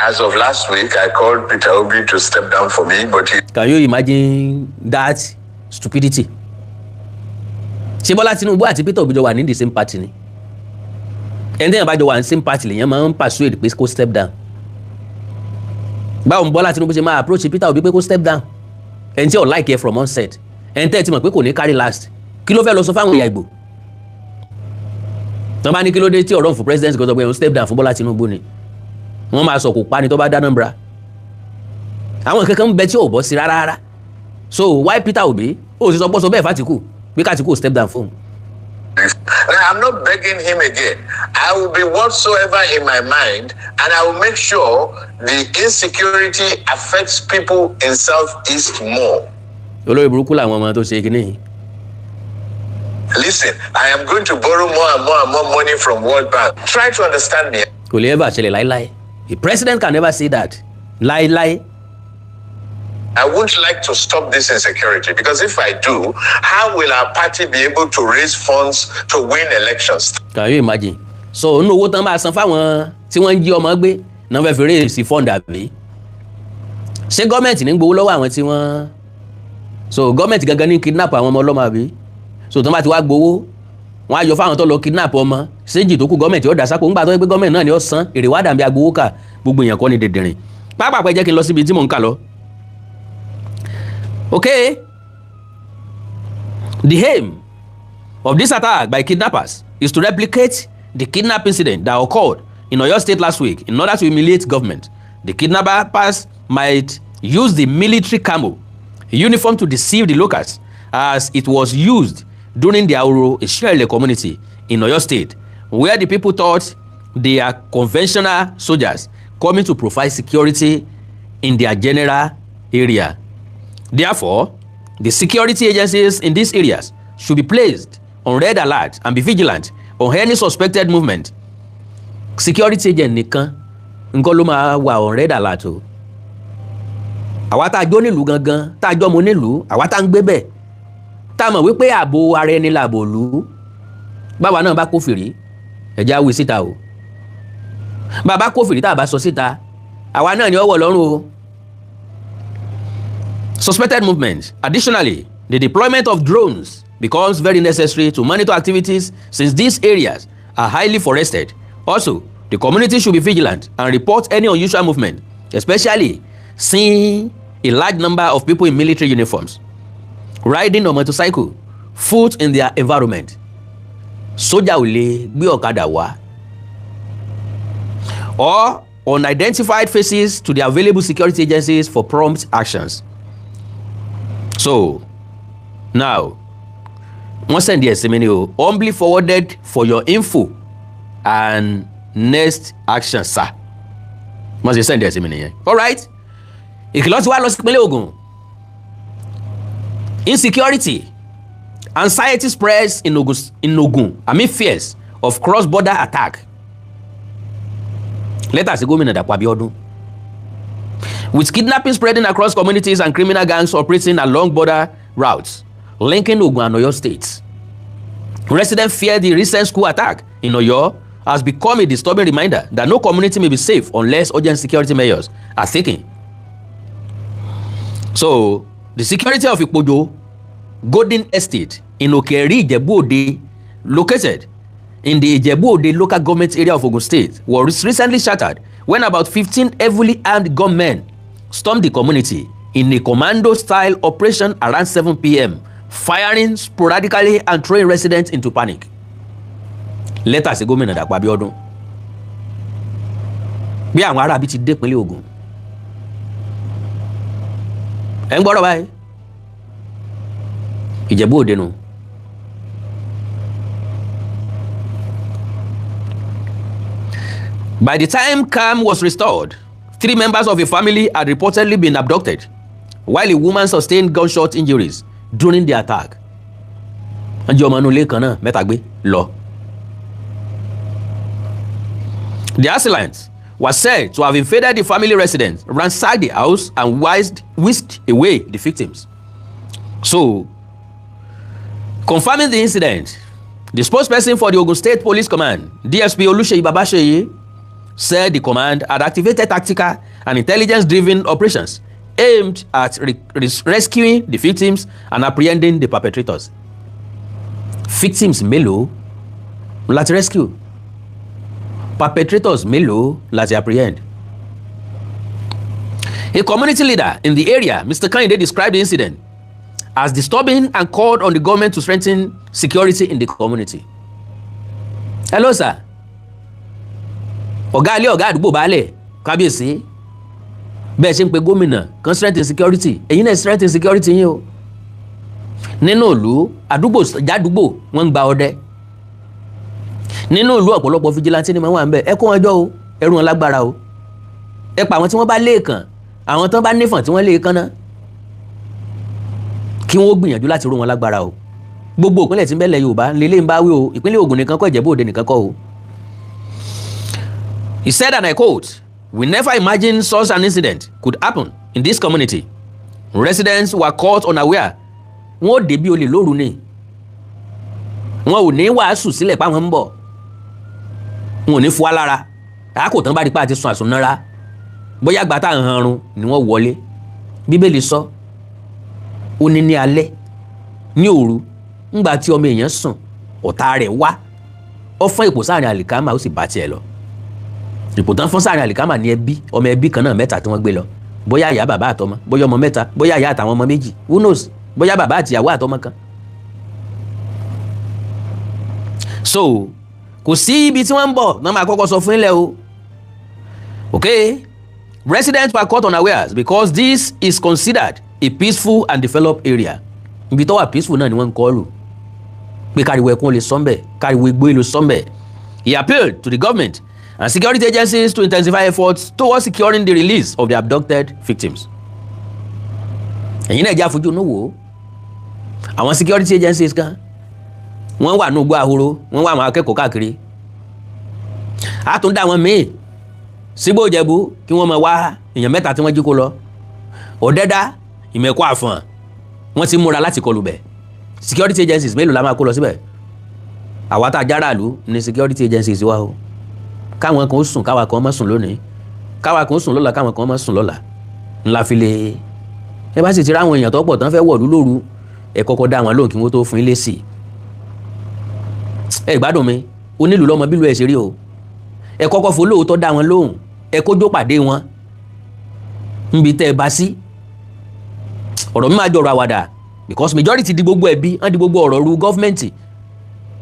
As of last week, I called Peter Obi to step down for me, but he Can you imagine that stupidity? Ṣé Bọ́lá Tinubu àti Peter Obi jọ wà ní the same party ni? Ẹni tẹ́yàn bá jọ wà ní same party lèyàn máa ń persuade pé kó step down. Báwo ni Bọ́lá Tinubu ṣe máa approach Peter Obi pé kó step down, ẹni tí ò like ẹ from onset, ẹni tẹ́ ẹ ti mọ̀ pé kò ní carry last? Kí ló fẹ́ lọ sọ fáwọn ìyá Ìgbò tọ́ bá ní kí ló dé tí ọ̀rọ̀ fún president kò sọ pé òun step down fún Bọ́lá Tinubu ni? Wọ́n máa sọ kò pa ni tó bá dáná bra. Àwọn kankan ń bẹ tí ò bọ́ sí rárá rárá. So why Peter Obi? Ó sì sọ pọ́ sọ bẹ́ẹ̀ f'Átíkù pé k'Átíkù step down fún un. Now, I'm not begging him again. I will be whatsoever in my mind, and I will make sure the insecurity affects people in Southeast more. Olórí burúkú làwọn ọmọ tó ṣe kínní yìí. Listen, I am going to borrow more and more and more money from World Bank. Try to understand me. Kò lè ever ṣẹlẹ̀ láíláí. The president can never say that láíláí. I wouldn't like to stop this insecurity because if I do, how will our party be able to raise funds to win elections? Can you imagine? So inú owó tán máa san fáwọn tí wọ́n ń jí ọmọ gbé náà fẹ́ fi raise fund, àbí? Ṣé gọ́ọ̀mẹ̀ntì ní gbowó lọ́wọ́ àwọn tí wọ́n, so gọ́ọ̀mẹ̀ntì gangan ní kidnap àwọn ọmọ ọlọ́mọ, àbí? So tán bá ti wá gbowó, wọ́n á yọ fáwọn tó lọ kidnap ọmọ, séjì tó kù gọ́ọ̀mẹ̀ntì ó dà sápò. Ńgbà tó yẹ pé gọ́ọ̀mẹ̀ntì náà ni ó san èrè, wá dàbí agbowó kà. Gbogbo èèyàn kọ́ ni dìndìnrìn pápá. Jẹ́ kí n lọ síbi tí mò ń kà lọ. Okay, the aim of this attack by kidnappers is to replicate the kidnap incident that occurred in Oyo State last week in order to humiliate government. The kidnappers might use the military camo uniform to deceive the locals, as it was used during the Ahoro Esinele community in Oyo State, where the people thought they are conventional soldiers coming to provide security in their general area. Therefore, the security agencies in these areas should be placed on red alert and be vigilant on any suspected movement. Security agent nìkan nǹkan ló máa wà on red alert o. Àwa tá a jọ nílùú gangan, tá a jọ mọ nílùú, àwa tá a ń gbé bẹ̀, tá a mọ̀ wípé ààbò ara ẹni làbò lù ú. Báwa náà bá kófìrí, ẹ̀jẹ̀ á wí síta o. Bàbá kófìrí, tá a bá sọ síta, àwa náà ni ó wọ̀ lọ́rùn o. Suspected movement. Additionally, the deployment of drones becomes very necessary to monitor activities since these areas are highly forested. Also, the community should be vigilant and report any unusual movement, especially seeing a large number of people in military uniforms riding on motorcycle, foot in their environment. Sójà ò lè gbé ọ̀kadà wá. Or unidentified faces to the available security agencies for prompt actions. So now, wọ́n send ẹ̀ sí mi ni o. Humbly forwarded for your info and next action, sir. Wọ́n ṣe send ẹ̀ sí mi nìyẹn. Alright, ìkìlọ̀ ti wá lọ sí ìpínlẹ̀ Ògùn. Insecurity, anxiety spreads in Ogun amid fears of cross-border attack. Lẹ́tà sí gómìnà Dàpọ̀ Abíọ́dún. With kidnapping spreading across communities and criminal gangs operating along border routes linking Ogun and Oyo states, residents fear the recent school attack in Oyo has become a disturbing reminder that no community may be safe unless urgent security measures are taken. So, the security of Ipojo Golden Estate in Okeri, Ijebu-Ode, located in the Ijebu-Ode Local Government Area of Ogun State, was recently shattered when about 15 heavily armed gunmen stormed the community in a commando-style operation around 7 p.m., firing sporadically and throwing residents into panic. Lẹ́tà sí gómìnà Dàpọ̀ Abíọ́dún bí àwọn aráabí ti dé ìpínlẹ̀ Ògùn. Ẹ̀ ń gbọ́dọ̀ báyìí, Ìjẹ̀bú Òde nù. By the time calm was restored, three members of a family had reportedly been abducted, while a woman sustained gunshot injuries during the attack. Wọ́n jí ọmọ inú ilé kan náà mẹ́ta gbé lọ. The assailants were said to have invaded the family residence, ransacked the house, and whisked away the victims. So, confirming the incident, the spokesperson for the Ogun State Police Command, DSP Oluseyi Babaseyi, said the command had activated tactical and intelligence-driven operations aimed at rescuing the victims and apprehending the perpetrators. Victims mélòó láti rescue? Perpetrators mélòó láti apprehend? A community leader in the area, Mr. Kehinde, described the incident as disturbing and called on the government to strengthen security in the community. Hello, sir. Ọ̀gá ilé, ọ̀gá àdúgbò, baálẹ̀, kábíyèsí, bẹ́ẹ̀ ṣe ń pe gómìnà kan strengthen security, èyí náà strengthen security yín o. Nínú ìlú, àdúgbò jádùgbò, wọ́n ń gba ọdẹ nínú ìlú. Ọ̀pọ̀lọpọ̀ vigilante ni wọ́n wà ń bẹ̀. Ẹ kó wọn jọ o, ẹrú wọn lágbára o. Ẹ pa àwọn tí wọ́n bá léèkàn, àwọn tán bá nífọ̀n tí wọ́n léèkàn náà, kí wọ́n gbìyànjú láti ró wọn lágbára o. Gbogbo ìpínlẹ̀ tí ń bẹ́lẹ̀ Yorùbá lélẹ́ ń bá wí o. Ìpínlẹ̀ Ògùn nìkan kọ́, Ìjẹ̀bú Òde nìkan kọ́ o. He said, and I quote, "We never imagined such an incident could happen in this community. Residents were caught unaware." Wọ́n ò dé bí olè lóru ni. Wọn ò ní wàásù sílẹ̀ páwọn ń bọ̀. Wọn ò ní fún wa lára. Àákò tán bá rí pa àti sun àsùnnára. Bóyá àgbà tá à ń hanrun ni wọ́n wọlé. Bíbélì sọ, ó ní ní alẹ́, ní òru, ńgbà tí ọmọ èèyàn sùn, ọ̀tá rẹ̀ wá. Ó fọ́n èpò sáàrin àlìkámà, ó sì bá tiẹ̀ lọ. Ipò tán fọ́n sáàrin àlìkámà ní ẹbí, ọmọ ẹbí kan náà mẹ́ta tí wọ́n gbé lọ, bóyá ìyá, bàbá àtọmọ, bóyá ọmọ mẹ́ta, bóyá ìyá àtàwọn ọmọ méjì, who knows, bóyá bàbá àtìyàwó àtọmọ kan. So kò sí ibi tí wọ́n ń bọ̀ náà máa kọ́kọ́ sọ fún ilẹ̀ o. Okay, residents were caught unawares because this is considered a peaceful and developed area. Ibi tó wà peaceful náà ni wọ́n ń kọ́ lù pé káriwo ẹkún lè sọ́nbẹ̀, káriwo igbó lè sọ́nbẹ̀. He appealed to the government and security agencies to intensify efforts towards securing the release of the abducted victims. Ẹ̀yin náà jẹ́ àfojú inú wò ó. Àwọn security agencies kan, wọ́n wà ní ugbó ahoro, wọ́n wà àwọn akẹ́kọ̀ọ́ káàkiri. A tún dá àwọn míì sígbó Ìjẹ̀bú kí wọ́n máa wá èèyàn mẹ́ta tí wọ́n jí kó lọ. Ọ̀dẹ́dá, Ìmẹ̀kọ Àfọ̀n, wọ́n ti múra láti kọlù bẹ̀. Security agencies mélòó la máa kó lọ síbẹ̀? Àwa tá a járàlú ní security agencies wa o. Káwọn kan ó sùn, káwa kan má sùn lónìí, káwa kan ó sùn lọ́la, káwọn kan má sùn lọ́la ńlá fi lè. Ẹ bá sì ti ráwọn èèyàn tó pọ̀ tán fẹ́ wọ̀lú lóru, ẹ kọ́kọ́ dá wọn lóhùn kí wọ́n tó fún yín lésì. Ẹ gbádùn mi, onílù lọ́mọ bílù ẹ̀ ṣe rí o. Ẹ kọ́kọ́ fún lóòótọ́ dá wọn lóhùn, ẹ kójó pàdé wọn níbi tẹ́ ẹ bá sí. Ọ̀rọ̀ mi máa jọrọ̀ àwàdà because majority di gbogbo ẹbí wọ́n di gbogbo ọ̀rọ̀ ru government.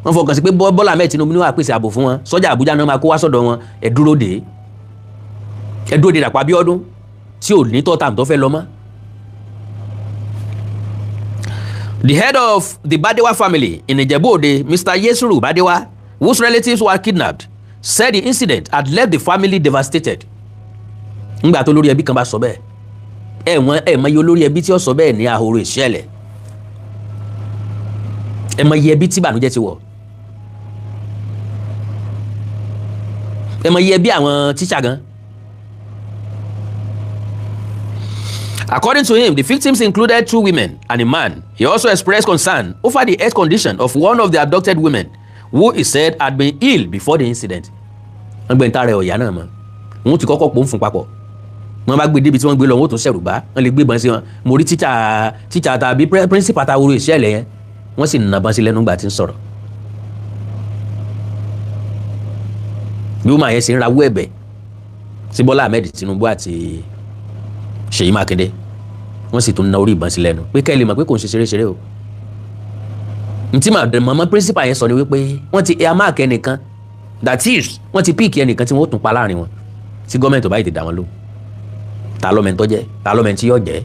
Wọ́n fọkàn sí pé Bọ́lá Ahmed Tinubu ní wàá pèsè ààbò fún wọn, sọ́jà Àbújá náà máa kó wá sọ́dọ̀ wọn. Ẹ dúró dé, ẹ dúró de Dàpọ̀ Abíọ́dún tí ò ní tọ́ta tó fẹ́ lọ mọ́. The head of the Badewa family in Ijebu-Ode, Mr. Yesuru Badewa, whose relatives were kidnapped, said the incident had left the family devastated. Ńgbà tó lórí ẹbí kan bá sọ bẹ́ẹ̀, ẹ wọ́n ẹ mọ iye olórí ẹbí tí ó sọ bẹ́ẹ̀ ní ahoro ìṣẹ̀lẹ̀. Ẹ mọ iye ẹbí tí ìbànújẹ́ ti wọ̀. Ẹ mọ iye ẹbí àwọn tíṣà gan. According to him, the victims included two women and a man. He also expressed concern over the health condition of one of the abducted women, who he said had been ill before the incident. Wọ́n gbé ń tara ẹ̀ ọ̀yá náà mọ́. Wọ́n ti kọ́kọ́ pò ń fún papọ̀. Wọ́n bá gbé débi tí wọ́n gbé lọ, wọ́n tún ṣẹ̀rù bá. Wọ́n lè gbé ìbọn sí wọn. Mo rí tíṣà, tíṣà tàbí principal ta wúro ìṣẹ̀lẹ̀ yẹn. Wọ́n sì nàbọn sí lẹ́nu gbà tí ń sọ̀rọ̀. Bí wọ́n máa yẹn ṣe ń rawọ́ ẹ̀bẹ̀ sí Bọ́lá Ahmed Tinubu àti Ṣèyí Mákindé, wọ́n sì tún na orí ìbọn sí lẹ́nu pé kẹ́ ẹ lè mọ̀ pé kò ń ṣe ṣeré-ṣeré o. Ntí màmá principal yẹn sọ ni wípé wọ́n ti earmark ẹnìkan, that is, wọ́n ti pick ẹnìkan tí wọ́n ó tún pa láàrin wọn tí gọ́ọ̀mẹ̀ntì ò bá yìí ti dá wọn lóhùn. Ta lọ́mọ ẹni tó jẹ́? Ta lọ́mọ ẹni tí yóò jẹ́?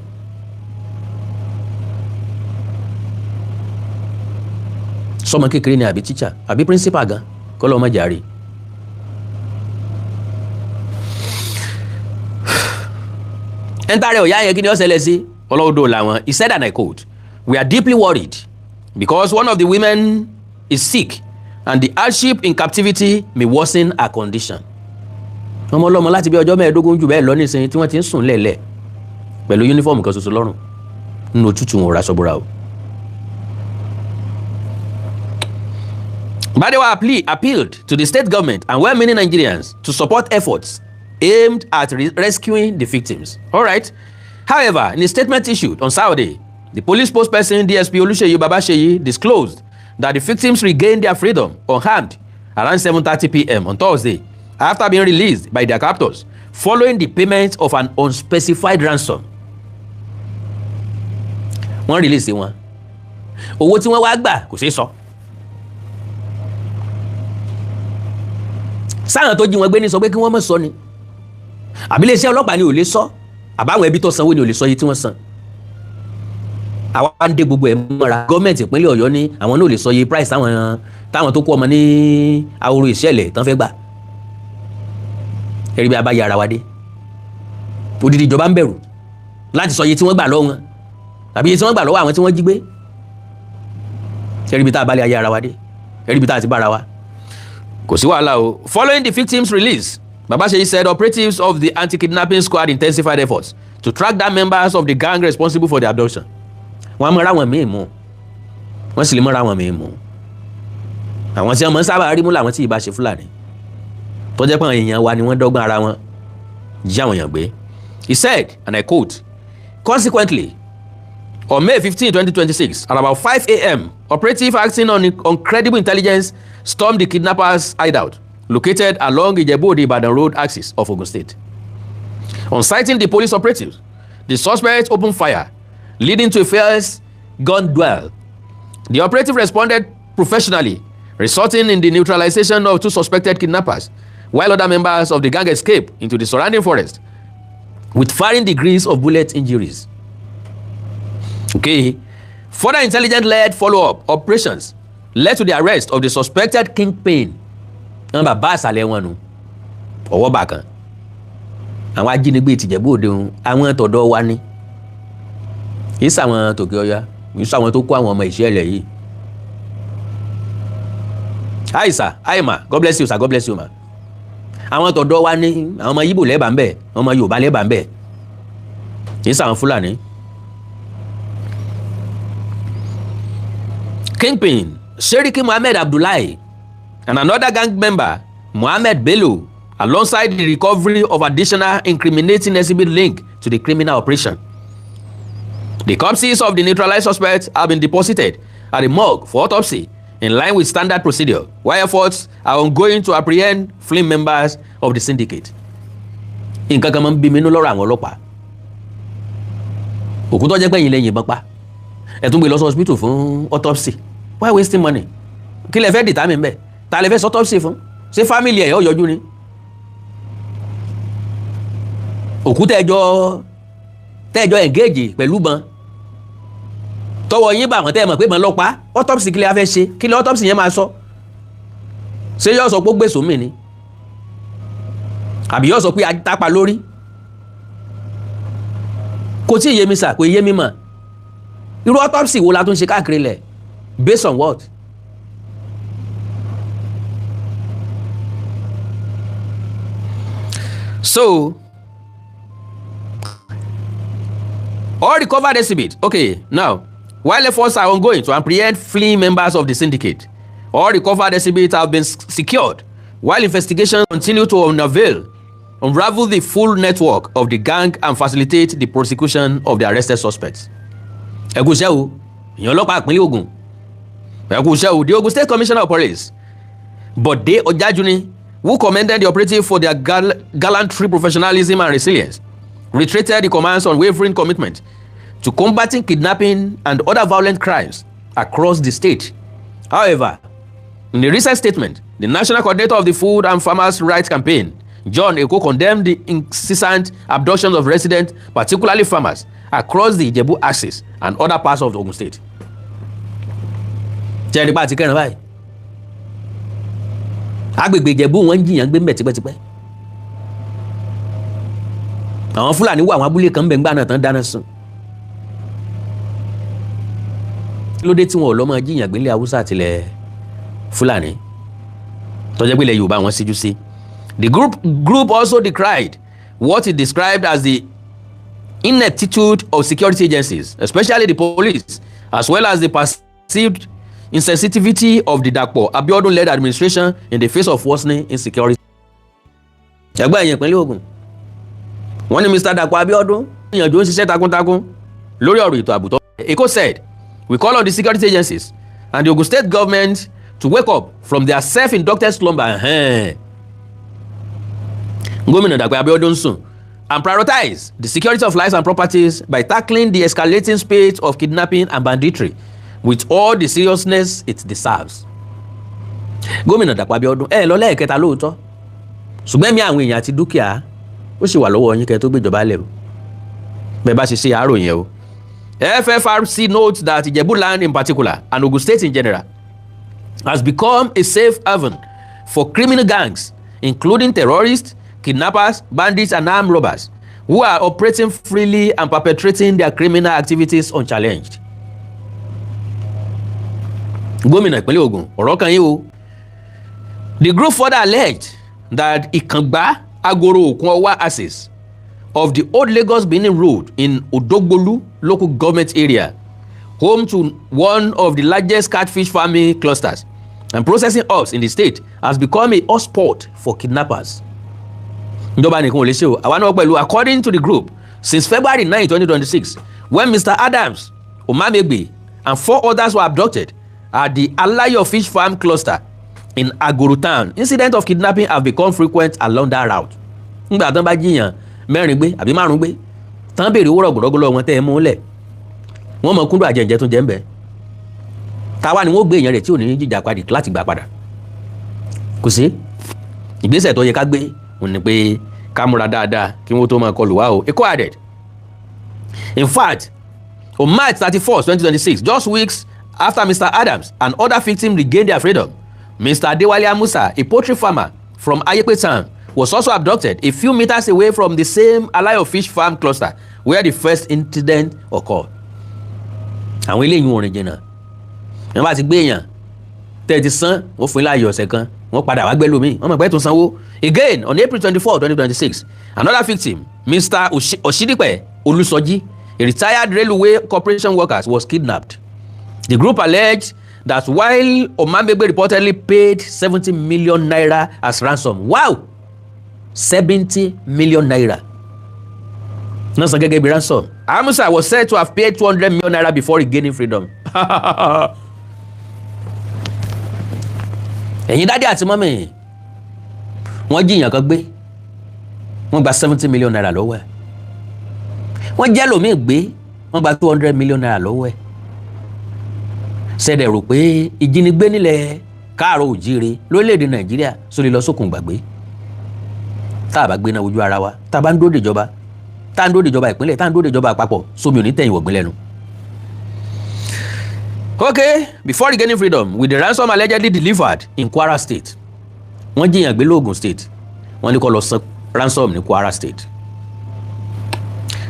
Sọmọ kékeré ni àbí teacher àbí principal gan kọ́ lọ́ọ́ má jàre. Ẹ̀ńtàrẹ̀ ọ̀yá yẹn, kí ni ó ṣẹlẹ̀ sí ọlọ́dọ̀ làwọn? He said, and I quote, "We are deeply worried because one of the women is sick and the hardship in captivity may worsen her condition." Ọmọ ọlọ́mọ láti bí ọjọ́ 15 jù bẹ́ẹ̀ lọ nísìnyí tí wọ́n ti ń sùn lẹ̀lẹ̀ pẹ̀lú uniform kan ṣoṣo lọ́rùn nínú òtútù, wọn ò raṣọ bora o. Badewa appealed to the state government and well-meaning Nigerians to support efforts aimed at rescuing the victims. All right. However, in a statement issued on Saturday, the police spokesperson, DSP Oluseyi Babaseyi, disclosed that the victims regained their freedom unharmed around 7:30 p.m. on Thursday after being released by their captors following the payment of an unspecified ransom. Wọ́n release wọn. Owó tí wọ́n wá gbà kò ṣeé sọ. Sáwọn tó jí wọn gbé ní sọ pé kí wọ́n má sọ ni, àbí iléeṣẹ́ ọlọ́pàá ni ò lè sọ, àbáwọn ẹbí tó sanwó ni ò lè sọ iye tí wọ́n san? Àwa ń dé gbogbo ẹ̀ mọ́ra. Gọ́ọ̀mẹ̀ntì ìpínlẹ̀ Ọ̀yọ́ ní àwọn náà ò lè sọ iye price táwọn tó kó ọmọ ní ahoro ìṣẹ̀lẹ̀ tán fẹ́ gbà. Ẹ̀rí bí a bá yára wa dé, odidi ìjọba ń bẹ̀rù láti sọ iye tí wọ́n gbà lọ́wọ́ wọn tàbí iye tí wọ́n gbà lọ́wọ́ àwọn tí wọ́n jí gbé. Ẹ̀rí bí tá a bá lè ayé ara wa dé, ẹ̀rí bí tá a ti bára wa. Kò sí wàhálà o. Following the victims' release, Babaseyi said operatives of the anti-kidnapping squad intensified efforts to track down members of the gang responsible for the abduction. Wọ́n á mọ ra wọn míì mú, wọ́n sì lè mọ ra wọn míì mú. Àwọn tí wọ́n mọ sábà rí mú làwọn tí ì bá ṣe Fúlàní tó jẹ́ pé àwọn èèyàn wa ni wọ́n dọ́gbọ́n ara wọn jí àwọn èèyàn gbé. He said, and I quote, "Consequently, on May 15, 2026, at about 5 a.m., operative acting on credible intelligence stormed the kidnappers' hideout located along Ijebu-Ode Ibadan Road axis of Ogun State. On sighting the police operatives, the suspects opened fire, leading to a fierce gun duel. The operative responded professionally, resulting in the neutralization of two suspected kidnappers, while other members of the gang escaped into the surrounding forest with varying degrees of bullet injuries." Okay. Further intelligence-led follow-up operations led to the arrest of the suspected kingpin. Wọ́n bàbá àṣàlẹ̀ wọn nù. Ọwọ́ bà kan. Àwọn ajínigbé tìjẹ̀bú òde òun, àwọn tọ̀dọ̀ wa ni. Kì í sàwọn tòkè ọya, kì í sàwọn tó kó àwọn ọmọ ìṣẹ̀lẹ̀ yìí. Hi sir, hi ma, God bless you sir, God bless you ma. Àwọn tọ̀dọ̀ wa ní, àwọn ọmọ Yíbò lẹ́bàá ń bẹ̀, àwọn ọmọ Yorùbá lẹ́bàá ń bẹ̀. Kì í sàwọn Fúlàní. Kingpin Seriki Mohammed Abdullahi and another gang member, Mohammed Bello, alongside the recovery of additional incriminating exhibit linked to the criminal operation. The corpses of the neutralized suspects have been deposited at the morgue for autopsy in line with standard procedure, while efforts are ongoing to apprehend fleeing members of the syndicate. Nǹkan kan máa ń bí mi nínú lọ́rọ̀ àwọn ọlọ́pàá. Òkú tó jẹ́ pé ẹ̀yin lẹ yìnbọn pa, ẹ tún gbé lọ sí hospital fún autopsy. Why wasting money? Kí lẹ fẹ́ determine bẹ́ẹ̀? Ta lẹ fẹ́ sọ autopsy fún? Ṣé family ẹ̀ yóò yọjú ni? Òkú tẹ́ẹ̀jọ engage pẹ̀lú bọn, tọwọ́ yín bá àwọn tẹ́ ẹ mọ̀ pé bọn lọ́pàá, autopsy kí lẹ fẹ́ ṣe? Kí lẹ autopsy yẹn máa sọ? Ṣé yóò sọ pé ó gbèsò mí ni, àbí yóò sọ pé atápa lórí? Kò tí ì yé mi sà, kò yé mi mọ̀. Irú autopsy wo la tún ṣe káàkiri lẹ̀? Based on what? So all recovered exhibit, okay, now, while efforts are ongoing to apprehend fleeing members of the syndicate, all recovered exhibits have been secured while investigations continue to unravel the full network of the gang and facilitate the prosecution of the arrested suspects. Ẹ kú iṣẹ́ o, ìyẹn ọlọ́pàá ìpínlẹ̀ Ògùn, ẹ kú iṣẹ́ o. The Ogun State Commissioner of Police, Bode Ojajuni, who commended the operative for their gallantry, professionalism and resilience, reiterated the command's unwavering commitment to combating kidnapping and other violent crimes across the state. However, in a recent statement, the national coordinator of the Food and Farmers' Rights Campaign, John Eko, condemned the incessant abductions of residents, particularly farmers, across the Ijebu axis and other parts of the Ogun State. Jẹ́rìí pa àti kẹrin báyìí, agbègbè Ìjẹ̀bú, wọn ń jiyàn gbé mbẹ̀ tipẹ́tipẹ́. Àwọn Fúlàní wà, àwọn abúlé kan bẹ̀ ń gbà náà tán dáná sun. Kí ló dé tí wọn ò lọ́ máa jiyàn gbélé Haúsá àtìlẹ̀ Fúlàní tó jẹ́ pé ilẹ̀ Yorùbá wọn síjú sí? The group also decried what it described as the ineptitude of security agencies, especially the police, as well as the perceived insensitivity of the Dapo Abiodun-led administration in the face of worsening insecurity. Ẹgbẹ́ ẹ̀yìn ìpínlẹ̀ Ògùn, wọ́n ní Mr. Dapo Abiodun ìyànjú ń ṣiṣẹ́ takuntakun lórí ọ̀rọ̀ ètò ààbò tó. Eko said, "We call on the security agencies and the Ogun State government to wake up from their self-inducted slumber." Gómìnà Dàpọ̀ Abiodun sùn. "And prioritize the security of lives and properties by tackling the escalating spate of kidnapping and banditry with all the seriousness it deserves." Gómìnà Dàpọ̀ Abiodun, ẹ lọ lẹ́ẹ̀kẹta lóòótọ́, ṣùgbọ́n ẹ̀mí àwọn èèyàn àti dúkìá ó sì wà lọ́wọ́ yín kẹ́ tó gbéjọba lẹ̀ o. Bẹ́ẹ̀ bá ṣe ṣe àárò yẹn o. FFRC notes that Ijebu land in particular and Ogun State in general has become a safe haven for criminal gangs, including terrorists, kidnappers, bandits, and armed robbers, who are operating freely and perpetrating their criminal activities unchallenged. Gómìnà ìpínlẹ̀ Ògùn, ọ̀rọ̀ kan yín o. The group further alleged that Ikangba Agoro Okunowa axis of the Old Lagos Benin Road in Odogbolu Local Government Area, home to one of the largest catfish farming clusters and processing hubs in the state, has become a hotspot for kidnappers. Ìjọba nìkan ò lè ṣe o, àwa náà pẹ̀lú. According to the group, since February 9, 2026, when Mr. Adams Omamegbe and four others were abducted at the Alayo Fish Farm cluster in Agoro town, incidents of kidnapping have become frequent along that route. Nígbà tán bá jí èèyàn mẹ́rin gbé àbí márùn gbé tán, béèrè owó rọ̀gùrọ̀gù lọ́wọ́ wọn tẹ́ ẹ mú lẹ̀, wọ́n mọ̀ kúndùn àjẹjẹ tó jẹ́ ń bẹ̀. Táwa ni wọ́n gbé èèyàn rẹ̀ tí ò ní jíjà padì láti gbà padà? Kò sí ìgbésẹ̀ tó yẹ ká gbé òun ni pé ká múra dáadáa kí wọ́n tó máa kọlù wá o. Eko added, "In fact, on March 31st, 2026, just weeks after Mr. Adams and other victims regained their freedom, Mr. Adewale Amusa, a poultry farmer from Ayepe town, was also abducted a few meters away from the same Alayo Fish Farm cluster where the first incident occurred." Àwọn eléyìí wọn rìn jìnnà. Wọ́n bá ti gbé èèyàn tẹ́ ẹ ti san, wọ́n fún yín láàyè ọ̀sẹ̀ kan, wọ́n padà wá gbẹ́ lómi, wọ́n mọ̀ pé tún sanwó. Again, on April 24, 2026, another victim, Mr. Oshidipe Olusoji, a retired railway corporation worker, was kidnapped. The group alleged that while Omamegbe reportedly paid ₦70 million as ransom, wow, ₦70 million náà san gẹ́gẹ́ bí ransom, Amusa was said to have paid ₦200 million before regaining freedom. Ẹ̀yin daddy àti mummy, wọ́n jí èèyàn kan gbé, wọ́n gba ₦70 million lọ́wọ́ ẹ̀. Wọ́n jí ẹlòmíì gbé, wọ́n gba ₦200 million lọ́wọ́ ẹ̀. Ṣẹ̀dẹ̀ rò pé ìjínigbé nílẹ̀ káàró òjíire lórílẹ̀‐èdè Nàìjíríà sórí lọ sókun gbàgbé tá a bá gbé náà ojú ara wa, tá a bá ń dúró dèjọba, tá a ń dúró dèjọba ìpínlẹ̀, tá a ń dúró dèjọba àpapọ̀, sómi ò ní tẹ̀yìn wọ̀gbìn lẹ́nu. Okay, before regaining freedom with the ransom allegedly delivered in Kwara State. Wọ́n jí èèyàn gbé lóògùn State, wọ́n ní kó lọ san ransom ní Kwara State.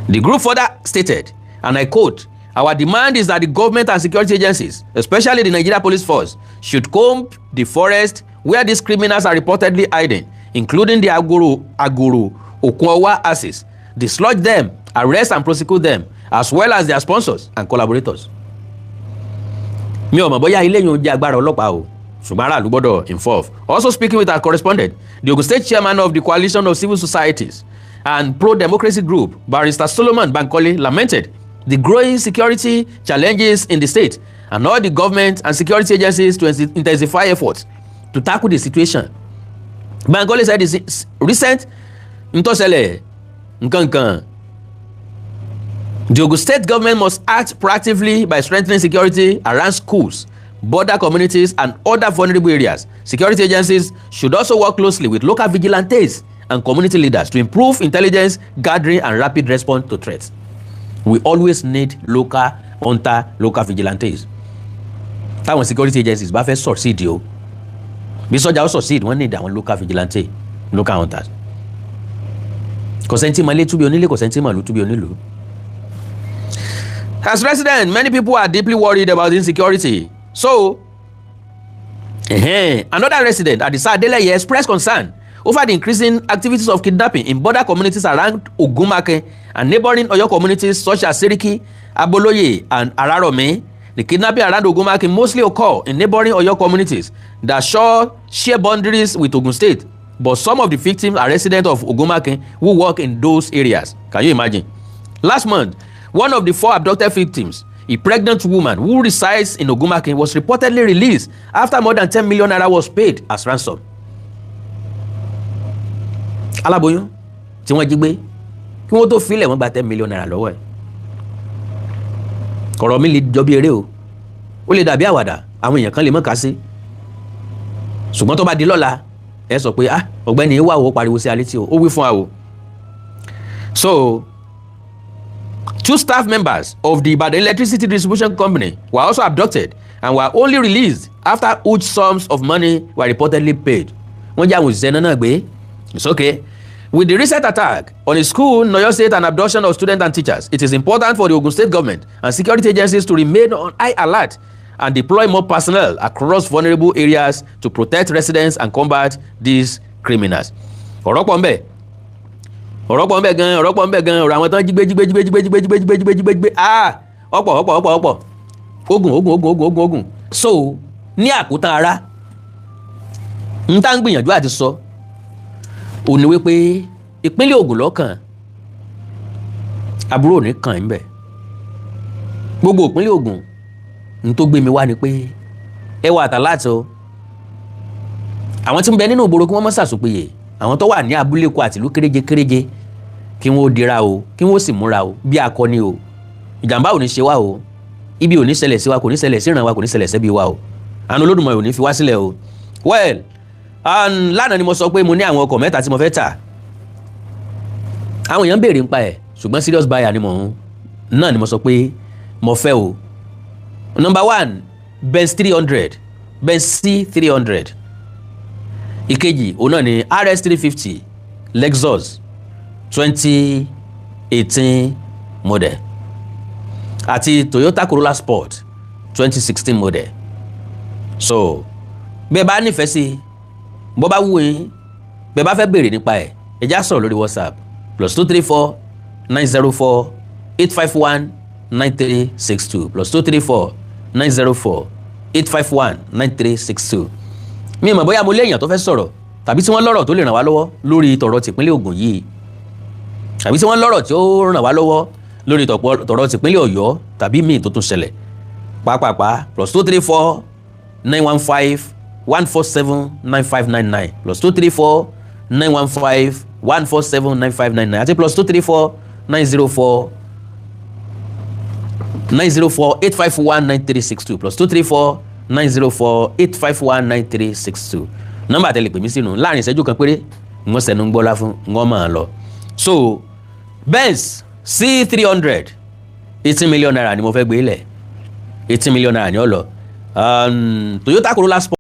The group further stated, and I quote, "Our demand is that the government and security agencies, especially the Nigeria Police Force, should comb the forest where these criminals are reportedly hiding, including the Agoro Okunowa axis, dislodge them, arrest and prosecute them, as well as their sponsors and collaborators." Mi ò mọ̀ bóyá ilé yìí ń jẹ́ agbára ọlọ́pàá o, ṣùgbọ́n aráàlú gbọ́dọ̀ involve. Also speaking with our correspondent, the Ogun State chairman of the Coalition of Civil Societies and Pro-Democracy Group, Barrister Solomon Bankole, lamented the growing security challenges in the state and all the government and security agencies to intensify efforts to tackle the situation. Bankole said the recent ntọ́sẹ̀lẹ̀ nkankan, the Ogun State government must act proactively by strengthening security around schools, border communities, and other vulnerable areas. Security agencies should also work closely with local vigilantes and community leaders to improve intelligence gathering and rapid response to threats. We always need local hunter, local vigilantes. Táwọn security agencies bá fẹ́ succeed o, bí sọ́jà ó succeed, wọ́n need àwọn local vigilante, local hunters. Kò sẹ́ni tí mọ̀lé túbi onílé, kò sẹ́ni tí mọ̀lú túbi onílùú. As resident, many people are deeply worried about insecurity. So, another resident, Adisa Adeleye, expressed concern over the increasing activities of kidnapping in border communities around Ogunmakin and neighboring Oyo communities such as Seriki, Aboloye, and Araromi. The kidnapping around Ogunmakin mostly occur in neighboring Oyo communities that share boundaries with Ogun State, but some of the victims are residents of Ogunmakin who work in those areas. Can you imagine? Last month, one of the four abducted victims, a pregnant woman who resides in Ogunmakin, was reportedly released after more than 10 million naira was paid as ransom. Aláboyún tí wọ́n jí gbé, kí wọ́n tó filẹ̀, wọ́n gba 10 million naira lọ́wọ́ ẹ̀. Ọ̀rọ̀ mi lè jọ bí eré o, ó lè dàbí àwàdà, àwọn èèyàn kan lè mọ̀ ká sí, ṣùgbọ́n tó bá di lọ́la, ẹ sọ pé, "Ah, ọ̀gbẹ́ni wà ó pariwo sí alẹ́ tí o ó wí fún wa o." So two staff members of the Ibadan Electricity Distribution Company were also abducted and were only released after huge sums of money were reportedly paid. Wọ́n jẹ́ àwọn òṣìṣẹ́ náà gbé. It's okay. With the recent attack on a school in Oyo State and abduction of students and teachers, it is important for the Ogun State government and security agencies to remain on high alert and deploy more personnel across vulnerable areas to protect residents and combat these criminals. Ọ̀rọ̀ pọ̀ ńbẹ̀, ọ̀rọ̀ pọ̀ ńbẹ̀ gan, ọ̀rọ̀ pọ̀ ńbẹ̀ gan. Ọ̀rọ̀ àwọn tán jí gbé, jí gbé, jí gbé, jí gbé, jí gbé, jí gbé, jí gbé, jí gbé, jí gbé, jí gbé, ah, ọ̀pọ̀, ọ̀pọ̀, ọ̀pọ̀, ọ̀pọ̀, ogun, ogun, ogun, ogun, ogun, ogun. So ní àkótán ara n tá ń gbìyànjú àti sọ ò ní wípé ìpínlẹ̀ Ògùn lọ́kàn àbúrò ní kàn ń bẹ̀. Gbogbo ìpínlẹ̀ Ògùn, n tó gbé mi wá ni pé ẹ wà àtàláàtì o. Àwọn tí ń bẹ nínú ìgboro, kí wọ́n má ṣàṣùpìyè. Àwọn tó wà ní abúlé kó àtìlú kéréje kéréje, kí wọ́n ó dira o, kí wọ́n sì múra o bí akọni o. Ìjàmbá ò ní ṣe wá o, ibi ò ní ṣẹlẹ̀ sí wa, kò ní ṣẹlẹ̀ sí ìran wa, kò ní ṣẹlẹ̀ sẹ́bi wa o. Àánú Olódùmarè ò ní fi wá sílẹ̀ o. Well, lánàá ni mo sọ pé mo ní àwọn ọkọ̀ mẹ́ta tí mo fẹ́ tà. Àwọn èèyàn ń béèrè nípa ẹ̀, ṣùgbọ́n serious buyer ni mò ń náà ni mo sọ pé mo fẹ́ o. Number one, Benz 300, Benz C 300. Ìkejì òun náà ni RS 350 Lexus 2018 model àti Toyota Corolla Sport 2016 model. So bẹ́ẹ̀ bá nífẹ̀ẹ́ sí, bó bá wù yín, bẹ́ẹ̀ bá fẹ́ béèrè nípa ẹ̀, ẹ já sọ̀rọ̀ lórí WhatsApp: +234 904 851 9362, +234 904 851 9362. Mi mọ̀ bóyá mo léèyàn tó fẹ́ sọ̀rọ̀ tàbí tí wọ́n lọ́rọ̀ tó lè ràn wá lọ́wọ́ lórí tọ̀rọ̀ tìpínlẹ̀ Ògùn yìí, tàbí tí wọ́n lọ́rọ̀ tí ó ràn wá lọ́wọ́ lórí tọ̀rọ̀ tìpínlẹ̀ Ọ̀yọ́ tàbí míì tó tún ṣẹlẹ̀ pàápàá: +234 915 147 9599, +234 915 147 9599 àti +234 904 904 851 9362, +234 904 851 9362. Nọ́mbà tẹ́lẹ̀ pè mí sínú láàrin ìṣẹ́jú kan péré, wọ́n sẹ́nu ń gbọ́lá fún wọ́n máa lọ. So Benz C 300, ₦18 million ni mo fẹ́ gbé lẹ̀, ₦18 million ni ó lọ. Toyota Corolla Sport.